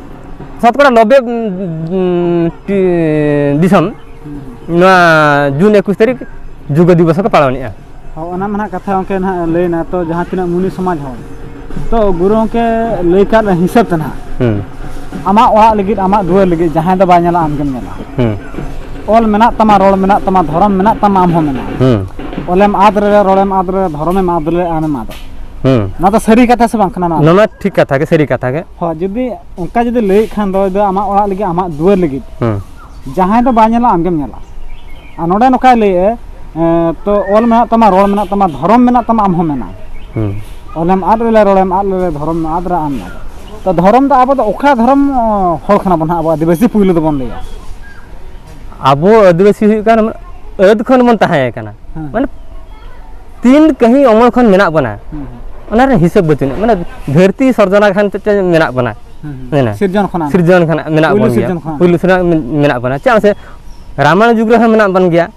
ᱥᱚᱛᱠᱚᱨᱟ ᱱᱚᱵᱵᱳᱭ, ᱩᱢ, ᱩᱢ, ᱴᱤ-, ᱫᱤᱥᱚᱢ ᱱᱚᱣᱟ ᱡᱩᱱ ᱮᱠᱩᱥ ᱛᱟᱹᱨᱤᱠᱷ ᱡᱳᱜᱚ ᱫᱤᱵᱚᱥ ᱠᱚ ᱯᱟᱞᱚᱱᱮᱜᱼᱟ᱾ ᱦᱚᱸ, ᱚᱱᱟ ᱢᱟ ᱱᱟᱦᱟᱜ ᱠᱟᱛᱷᱟ ᱜᱚᱢᱠᱮ ᱱᱟᱦᱟᱜ ᱞᱟᱹᱭᱮᱱᱟ, ᱛᱚ ᱡᱟᱦᱟᱸ ᱛᱤᱱᱟᱹᱜ ᱢᱩᱱᱤ ᱥᱚᱢᱟᱡᱽ ᱦᱚᱲ, ᱛᱚ ᱜᱩᱨᱩ ᱜᱚᱢᱠᱮ ᱞᱟᱹᱭ ᱠᱟᱫ ᱦᱤᱥᱟᱹᱵ ᱛᱮ ᱱᱟᱦᱟᱜ, ᱦᱩᱸ᱾ ᱟᱢᱟᱜ ᱚᱲᱟᱜ ᱞᱟᱹᱜᱤᱫ, ᱟᱢᱟᱜ ᱫᱩᱣᱟᱹᱨ ᱞᱟᱹᱜᱤᱫ, ᱡᱟᱦᱟᱸᱭ ᱫᱚ ᱵᱟᱭ ᱧᱮᱞᱟ, ᱟᱢ ᱜᱮᱢ ᱧᱮᱞᱟ᱾ ᱦᱩᱸ᱾ ᱚᱞ ᱢᱮᱱᱟᱜ ᱛᱟᱢᱟ, ᱨᱚᱲ ᱢᱮᱱᱟᱜ ᱛᱟᱢᱟ, ᱫᱷᱚᱨᱚᱢ ᱢᱮᱱᱟᱜ ᱛᱟᱢᱟ, ᱟᱢ ᱦᱚᱸ ᱢᱮᱱᱟᱢ᱾ ᱦᱩᱸ᱾ ᱚᱞᱮᱢ ᱟᱫ ᱨᱮ, ᱨᱚᱲᱮᱢ ᱟᱫ ᱨᱮ, ᱫᱷᱚᱨᱚᱢᱮᱢ ᱟᱫ ᱨᱮ, ᱟᱢᱮᱢ ᱟᱫᱚᱜ᱾ ᱦᱩᱸ᱾ ᱱᱚᱣᱟ ᱫᱚ ᱥᱟᱹᱨᱤ ᱠᱟᱛᱷᱟ ᱥᱮ ᱵᱟᱝ ᱠᱟᱱᱟ ᱱᱚᱣᱟ? ᱱᱚᱣᱟ ᱢᱟ ᱴᱷᱤᱠ ᱠᱟᱛᱷᱟ ᱜᱮ, ᱥᱟᱹᱨᱤ ᱠᱟᱛᱷᱟ ᱜᱮ᱾ ᱦᱳᱭ, ᱡᱩᱫᱤ ᱚᱱᱠᱟ ᱡᱩᱫᱤ ᱞᱟᱹᱭᱮᱫ ᱠᱷᱟᱱ ᱫᱚ, ᱫᱚ ᱟᱢᱟᱜ ᱚᱲᱟᱜ ᱞᱟᱹᱜᱤᱫ, ᱟᱢᱟᱜ ᱫᱩᱣᱟᱹᱨ ᱞᱟᱹᱜᱤᱫ, ᱦᱩᱸ᱾ ᱡᱟᱦᱟᱸᱭ ᱫᱚ ᱵᱟᱭ ᱧᱮᱞᱟ, ᱟᱢ ᱜᱮᱢ ᱧᱮᱞᱟ᱾ ᱟᱨ ᱱᱚᱰᱮ ᱱᱚᱝᱠᱟᱭ ᱞᱟᱹᱭᱮᱫᱼᱟ, ᱮᱸ, ᱛᱚ ᱚᱞ ᱢᱮᱱᱟᱜ ᱛᱟᱢᱟ, ᱨᱚᱲ ᱢᱮᱱᱟᱜ ᱛᱟᱢᱟ, ᱫᱷᱚᱨᱚᱢ ᱢᱮᱱᱟᱜ ᱛᱟᱢᱟ, ᱟᱢ ᱦᱚᱸ ᱢᱮᱱᱟᱢ᱾ ᱦᱩᱸ᱾ ᱚᱞᱮᱢ ᱟᱫ ᱞᱮᱨᱮ, ᱨᱚᱲᱮᱢ ᱟᱫ ᱞᱮᱨᱮ, ᱫᱷᱚᱨᱚᱢᱮᱢ ᱟᱫ ᱨᱮ, ᱟᱢ ᱟᱫ᱾ ᱛᱚ ᱫᱷᱚᱨᱚᱢ ᱫᱚ ᱟᱵᱚ ᱫᱚ ᱚᱠᱟ ᱫᱷᱚᱨᱚᱢ, ᱚ, ᱦᱚᱲ ᱠᱟᱱᱟ ᱵᱚᱱ ᱦᱟᱸᱜ, ᱟᱵᱚ ᱟᱹᱫᱤᱵᱟᱹᱥᱤ ᱯᱩᱭᱞᱩ ᱫᱚᱵᱚᱱ ᱞᱟᱹᱭᱟ? ᱟᱵᱚ ᱟᱹᱫᱤᱵᱟᱹᱥᱤ ᱦᱩᱭᱩᱜ ᱠᱟᱱᱟ ᱟᱹᱫ ᱠᱷᱚᱱ ᱵᱚᱱ ᱛᱟᱦᱮᱸ ᱠᱟᱱᱟ᱾ ᱦᱮᱸ᱾ ᱢᱟᱱᱮ ᱛᱤᱱ ᱠᱟᱹᱦᱤ ᱚᱢᱚᱞ ᱠᱷᱚᱱ ᱢᱮᱱᱟᱜ ᱵᱚᱱᱟ, ᱦᱮᱸ, ᱦᱮᱸ᱾ ᱚᱱᱟ ᱨᱮ ᱦᱤᱥᱟᱹᱵ ᱵᱟᱹᱪᱩᱜ ᱟᱹᱱᱤᱡ᱾ ᱢᱟᱱᱮ ᱫᱷᱟᱹᱨᱛᱤ ᱥᱚᱨᱡᱚᱱᱟ ᱠᱷᱟᱱ ᱪᱮᱫ ᱪᱚ ᱢᱮᱱᱟᱜ ᱵᱚᱱᱟ᱾ ᱦᱩᱸ, ᱦᱩᱸ᱾ ᱦᱮᱸ᱾ ᱥᱤᱨᱡᱚᱱ ᱠᱷᱚᱱᱟᱜ᱾ ᱥᱤᱨᱡᱚᱱ ᱠᱷᱚᱱᱟᱜ ᱢᱮᱱᱟᱜ ᱯᱩᱭᱞᱩ ᱵᱚᱱ ᱜᱮᱭᱟ᱾ ᱥᱤᱨᱡᱚᱱ ᱠᱷᱚᱱᱟᱜ᱾ ᱯᱩᱭᱞᱩ ᱥᱤᱨᱡᱚᱱ ᱢᱮᱱᱟᱜ ᱵᱚᱱᱟ᱾ ᱪᱮᱫᱟᱜ ᱥᱮ ᱨᱟᱢᱟᱭᱚᱱ ᱡᱩᱜᱽ ᱨᱮᱦᱚᱸ ᱢᱮᱱᱟᱜ ᱵᱚᱱ ᱜᱮᱭᱟ᱾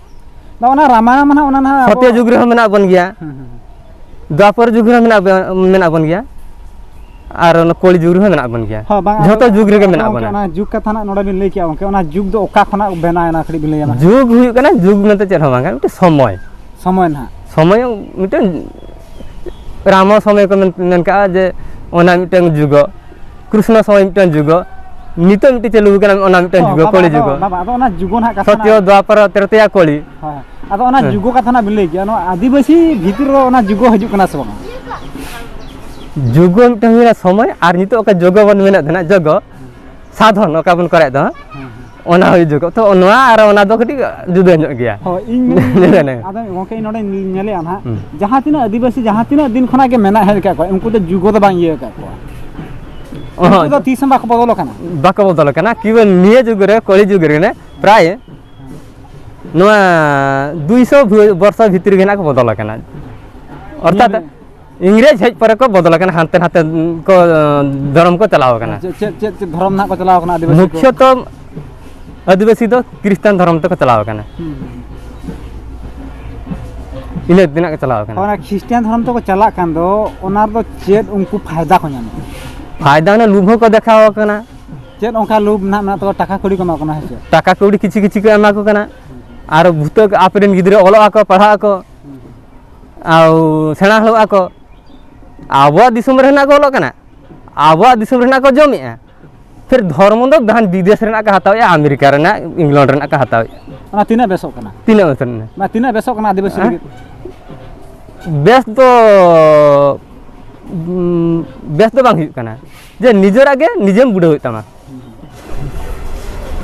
ᱵᱟ, ᱚᱱᱟ ᱨᱟᱢᱟᱭᱚᱱ ᱢᱟ ᱱᱟᱦᱟᱜ ᱚᱱᱟ ᱱᱟᱦᱟᱜ ᱥᱚᱛᱭᱚ ᱟᱵᱚ ᱡᱩᱜᱽ ᱨᱮᱦᱚᱸ ᱢᱮᱱᱟᱜ ᱵᱚᱱ ᱜᱮᱭᱟ᱾ ᱦᱩᱸ, ᱦᱩᱸ, ᱦᱩᱸ᱾ ᱫᱣᱟᱯᱚᱨ ᱡᱩᱜᱽ ᱨᱮᱦᱚᱸ ᱢᱮᱱᱟᱜ ᱵᱚ-, ᱢᱮᱱᱟᱜ ᱵᱚᱱ ᱜᱮᱭᱟ᱾ ᱟᱨ ᱚᱱᱟ ᱠᱚᱞᱤ ᱡᱩᱜᱽ ᱨᱮᱦᱚᱸ ᱢᱮᱱᱟᱜ ᱵᱚᱱ ᱜᱮᱭᱟ᱾ ᱦᱚᱸ, ᱵᱟᱝ, ᱡᱷᱚᱛᱚ ᱟᱫᱚ, ᱡᱩᱜᱽ ᱨᱮᱜᱮ ᱟᱫᱚ ᱢᱮᱱᱟᱜ ᱜᱚᱢᱠᱮ, ᱵᱚᱱᱟ᱾ ᱚᱱᱟ ᱡᱩᱜᱽ ᱠᱟᱛᱷᱟ ᱱᱟᱜ ᱱᱚᱰᱮ ᱵᱤᱱ ᱞᱟᱹᱭ ᱠᱮᱜᱼᱟ ᱜᱚᱢᱠᱮ, ᱚᱱᱟ ᱡᱩᱜᱽ ᱫᱚ ᱚᱠᱟ ᱠᱷᱚᱱᱟᱜ ᱵᱮᱱᱟᱣ ᱮᱱᱟ, ᱠᱟᱹᱴᱤᱡ ᱵᱤᱱ ᱞᱟᱹᱭᱟ ᱢᱟ? ᱡᱩᱜᱽ ᱦᱩᱭᱩᱜ ᱠᱟᱱᱟ, ᱡᱩᱜᱽ ᱢᱮᱱᱛᱮ ᱪᱮᱫ ᱦᱚᱸ ᱵᱟᱝ ᱠᱟᱱᱟ, ᱢᱤᱫᱴᱮᱱ ᱥᱚᱢᱚᱭ᱾ ᱥᱚᱢᱚᱭ ᱱᱟᱦᱟᱜ᱾ ᱥᱚᱢᱚᱭ ᱢᱤᱫᱴᱮᱱ ᱨᱟᱢᱚ ᱥᱚᱢᱚᱭ ᱠᱚ ᱢᱮᱱ, ᱢᱮᱱ ᱠᱟᱜᱼᱟ ᱡᱮ ᱚᱱᱟ ᱢᱤᱫᱴᱮᱱ ᱡᱩᱜᱽ, ᱠᱨᱤᱥᱱᱚ ᱥᱚᱢᱚᱭ ᱢᱤᱫᱴᱮᱱ ᱡᱩᱜᱽ, ᱱᱤᱛᱚᱜ ᱢᱤᱫᱴᱮᱱ ᱪᱟᱹᱞᱩ ᱟᱠᱟᱱᱟ ᱚᱱᱟ ᱢᱤᱫᱴᱮᱱ ᱚ, ᱡᱩᱜᱽ, ᱵᱟᱵᱟ, ᱠᱚᱞᱤ ᱟᱫᱚ, ᱡᱩᱜᱽ᱾ ᱵᱟᱵᱟ, ᱟᱫᱚ ᱚᱱᱟ ᱡᱩᱜᱽ ᱱᱟᱦᱟᱜ ᱠᱟᱛᱷᱟ ᱥᱚᱛᱭᱚ, ᱱᱟᱦᱟᱜ ᱫᱣᱟᱯᱚᱨ, ᱛᱨᱮᱛᱭᱟ, ᱠᱚᱞᱤ᱾ ᱦᱳᱭ᱾ ᱟᱫᱚ ᱚᱱᱟ ᱦᱮᱸ᱾ ᱡᱩᱜᱽ ᱠᱟᱛᱷᱟ ᱱᱟᱜ ᱵᱤᱱ ᱞᱟᱹᱭ ᱠᱮᱜᱼᱟ, ᱱᱚᱣᱟ ᱟᱹᱫᱤᱵᱟᱹᱥᱤ ᱵᱷᱤᱛᱤᱨ ᱨᱮ ᱚᱱᱟ ᱡᱩᱜᱽ ᱦᱤᱡᱩᱜ ᱠᱟᱱᱟ ᱥᱮ ᱵᱟᱝᱟ? ᱡᱩᱜᱽ ᱢᱤᱫᱴᱟᱝ ᱦᱩᱭᱱᱟ ᱥᱚᱢᱚᱭ, ᱟᱨ ᱱᱤᱛᱚᱜ ᱚᱠᱟ ᱡᱩᱜᱽ ᱵᱚᱱ ᱢᱮᱱᱮᱫ ᱛᱟᱦᱮᱱᱟ, ᱡᱩᱜᱽ, ᱥᱟᱫᱷᱚᱱ ᱚᱠᱟ ᱵᱚᱱ ᱠᱚᱨᱟᱣᱮᱫ ᱫᱚ, ᱦᱮᱸ, ᱦᱮᱸ᱾ ᱚᱱᱟ ᱦᱩᱭ ᱡᱩᱜᱽ᱾ ᱛᱚ ᱱᱚᱣᱟ ᱟᱨ ᱚᱱᱟ ᱫᱚ ᱠᱟᱹᱴᱤᱡ ᱡᱩᱫᱟᱹ ᱧᱚᱜ ᱜᱮᱭᱟ᱾ ᱦᱳᱭ, ᱤᱧ ᱢᱮᱱ-, ᱡᱩᱫᱟᱹ ᱧᱚᱜ᱾ ᱟᱫᱚ ᱜᱚᱢᱠᱮ, ᱤᱧ ᱱᱚᱰᱮᱧ ᱧᱮᱞᱮᱜᱼᱟ ᱱᱟᱦᱟᱜ, ᱦᱩᱸ᱾ ᱡᱟᱦᱟᱸ ᱛᱤᱱᱟᱹᱜ ᱟᱹᱫᱤᱵᱟᱹᱥᱤ ᱡᱟᱦᱟᱸ ᱛᱤᱱᱟᱹᱜ ᱫᱤᱱ ᱠᱷᱚᱱᱟᱜ ᱜᱮ ᱢᱮᱱᱟᱜ ᱦᱮᱡ ᱟᱠᱟᱫ ᱠᱚᱣᱟ, ᱩᱱᱠᱩ ᱫᱚ ᱡᱩᱜᱽ ᱫᱚ ᱵᱟᱝ ᱤᱭᱟᱹ ᱟᱠᱟᱫ ᱠᱚᱣᱟ᱾ ᱚᱦᱚᱸ᱾ ᱩᱱᱠᱩ ᱫᱚ ᱛᱤᱥ ᱦᱚᱸ ᱵᱟᱠᱚ ᱵᱚᱫᱚᱞ ᱟᱠᱟᱱᱟ᱾ ᱵᱟᱠᱚ ᱵᱚᱫᱚᱞ ᱟᱠᱟᱱᱟ, ᱠᱤᱵᱟ ᱱᱤᱭᱟᱹ ᱡᱩᱜᱽ ᱨᱮ, ᱠᱚᱞᱤ ᱡᱩᱜᱽ ᱨᱮ ᱯᱨᱟᱭ ᱱᱚᱣᱟ ᱫᱩᱭᱥᱚ ᱵᱷᱩ-, ᱵᱚᱨᱥᱚ ᱵᱷᱤᱛᱨᱤ ᱜᱮ ᱱᱟᱜ ᱠᱚ ᱵᱚᱫᱚᱞ ᱟᱠᱟᱱᱟ᱾ ᱚᱨᱛᱷᱟᱛ ᱧᱮᱞ ᱢᱮ᱾ ᱤᱝᱨᱮᱡᱽ ᱦᱮᱡ ᱯᱚᱨᱮ ᱠᱚ ᱵᱚᱫᱚᱞ ᱟᱠᱟᱱᱟ, ᱦᱟᱱᱛᱮ ᱱᱟᱛᱮ ᱠᱚ, ᱫᱷᱚᱨᱚᱢ ᱠᱚ ᱪᱟᱞᱟᱣ ᱟᱠᱟᱱᱟ᱾ ᱪᱮᱫ, ᱪᱮᱫ, ᱪᱮᱫ, ᱪᱮᱫ ᱫᱷᱚᱨᱚᱢ ᱱᱟᱜ ᱠᱚ ᱪᱟᱞᱟᱣ ᱟᱠᱟᱱᱟ ᱟᱹᱫᱤᱵᱟᱹᱥᱤ ᱠᱚ? ᱢᱩᱠᱷᱭᱚᱛᱚ ᱟᱹᱫᱤᱵᱟᱹᱥᱤ ᱫᱚ ᱠᱷᱨᱤᱥᱴᱟᱱ ᱫᱷᱚᱨᱚᱢ ᱛᱮᱠᱚ ᱪᱟᱞᱟᱣ ᱟᱠᱟᱱᱟ᱾ ᱦᱩᱸ, ᱦᱩᱸ᱾ ᱤᱱᱟᱹ ᱛᱤᱱᱟᱹᱜ ᱠᱚ ᱪᱟᱞᱟᱣ ᱟᱠᱟᱱᱟ᱾ ᱚᱱᱟ ᱠᱷᱨᱤᱥᱴᱟᱱ ᱫᱷᱚᱨᱚᱢ ᱛᱮᱠᱚ ᱪᱟᱞᱟᱜ ᱠᱷᱟᱱ ᱫᱚ, ᱚᱱᱟ ᱨᱮᱫᱚ ᱪᱮᱫ ᱩᱱᱠᱩ ᱯᱷᱟᱭᱫᱟ ᱠᱚ ᱧᱟᱢᱟ? ᱯᱷᱟᱭᱫᱟ ᱚᱱᱟ ᱞᱩᱵᱷ ᱦᱚᱸᱠᱚ ᱫᱮᱠᱷᱟᱣ ᱟᱠᱟᱱᱟ᱾ ᱪᱮᱫ ᱚᱱᱠᱟ ᱞᱳᱵᱷ ᱱᱟᱦᱟᱜ ᱢᱮᱱᱟᱜ ᱛᱟᱠᱚᱣᱟ? ᱴᱟᱠᱟ ᱠᱚᱲᱤ ᱠᱚ ᱮᱢᱟ ᱠᱚ ᱠᱟᱱᱟ, ᱦᱮᱸ ᱥᱮ? ᱴᱟᱠᱟ ᱠᱟᱹᱣᱰᱤ ᱠᱤᱪᱷᱩ ᱠᱤᱪᱷᱩ ᱠᱚ ᱮᱢᱟ ᱠᱚ ᱠᱟᱱᱟ᱾ ᱟᱨ ᱵᱷᱩᱛᱟᱹ ᱟᱯᱮᱨᱮᱱ ᱜᱤᱫᱽᱨᱟᱹ ᱚᱞᱚᱜ ᱟᱠᱚ, ᱯᱟᱲᱦᱟᱜ ᱟᱠᱚ, ᱦᱩᱸ, ᱦᱩᱸ᱾ ᱟᱨ ᱥᱮᱬᱟ ᱦᱚᱲᱚᱜ ᱟᱠᱚ᱾ ᱟᱵᱚᱣᱟᱜ ᱫᱤᱥᱚᱢ ᱨᱮ ᱦᱮᱱᱟᱜ ᱠᱚ ᱚᱞᱚᱜ ᱠᱟᱱᱟ, ᱟᱵᱚᱣᱟᱜ ᱫᱤᱥᱚᱢ ᱨᱮ ᱦᱮᱱᱟᱜ ᱠᱚ ᱡᱚᱢᱮᱜᱼᱟ, ᱯᱷᱤᱨ ᱫᱷᱚᱨᱢᱚ ᱫᱚ ᱡᱟᱦᱟᱱ ᱵᱤᱫᱮᱥ ᱨᱮᱱᱟᱜ ᱠᱚ ᱦᱟᱛᱟᱣᱮᱜᱼᱟ, ᱟᱢᱮᱨᱤᱠᱟ ᱨᱮᱱᱟᱜ, ᱤᱝᱞᱚᱱᱰ ᱨᱮᱱᱟᱜ ᱠᱚ ᱦᱟᱛᱟᱣᱮᱜᱼᱟ᱾ ᱚᱱᱟ ᱛᱤᱱᱟᱹᱜ ᱵᱮᱥᱚᱜ ᱠᱟᱱᱟ? ᱛᱤᱱᱟᱹᱜ ᱵᱮᱥᱚᱜ ᱠᱟᱱᱟ? ᱚᱱᱟ ᱛᱤᱱᱟᱹᱜ ᱵᱮᱥᱚᱜ ᱠᱟᱱᱟ ᱟᱹᱫᱤᱵᱟᱹᱥᱤ ᱦᱮᱸ? ᱞᱟᱹᱜᱤᱫ? ᱵᱮᱥ ᱫᱚ, ᱩᱸ, ᱵᱮᱥ ᱫᱚ ᱵᱟᱝ ᱦᱩᱭᱩᱜ ᱠᱟᱱᱟ, ᱡᱮ ᱱᱤᱡᱮᱨᱟᱜ ᱜᱮ ᱱᱤᱡᱮᱢ ᱵᱩᱰᱟᱹᱣ ᱦᱩᱭᱩᱜ ᱛᱟᱢᱟ᱾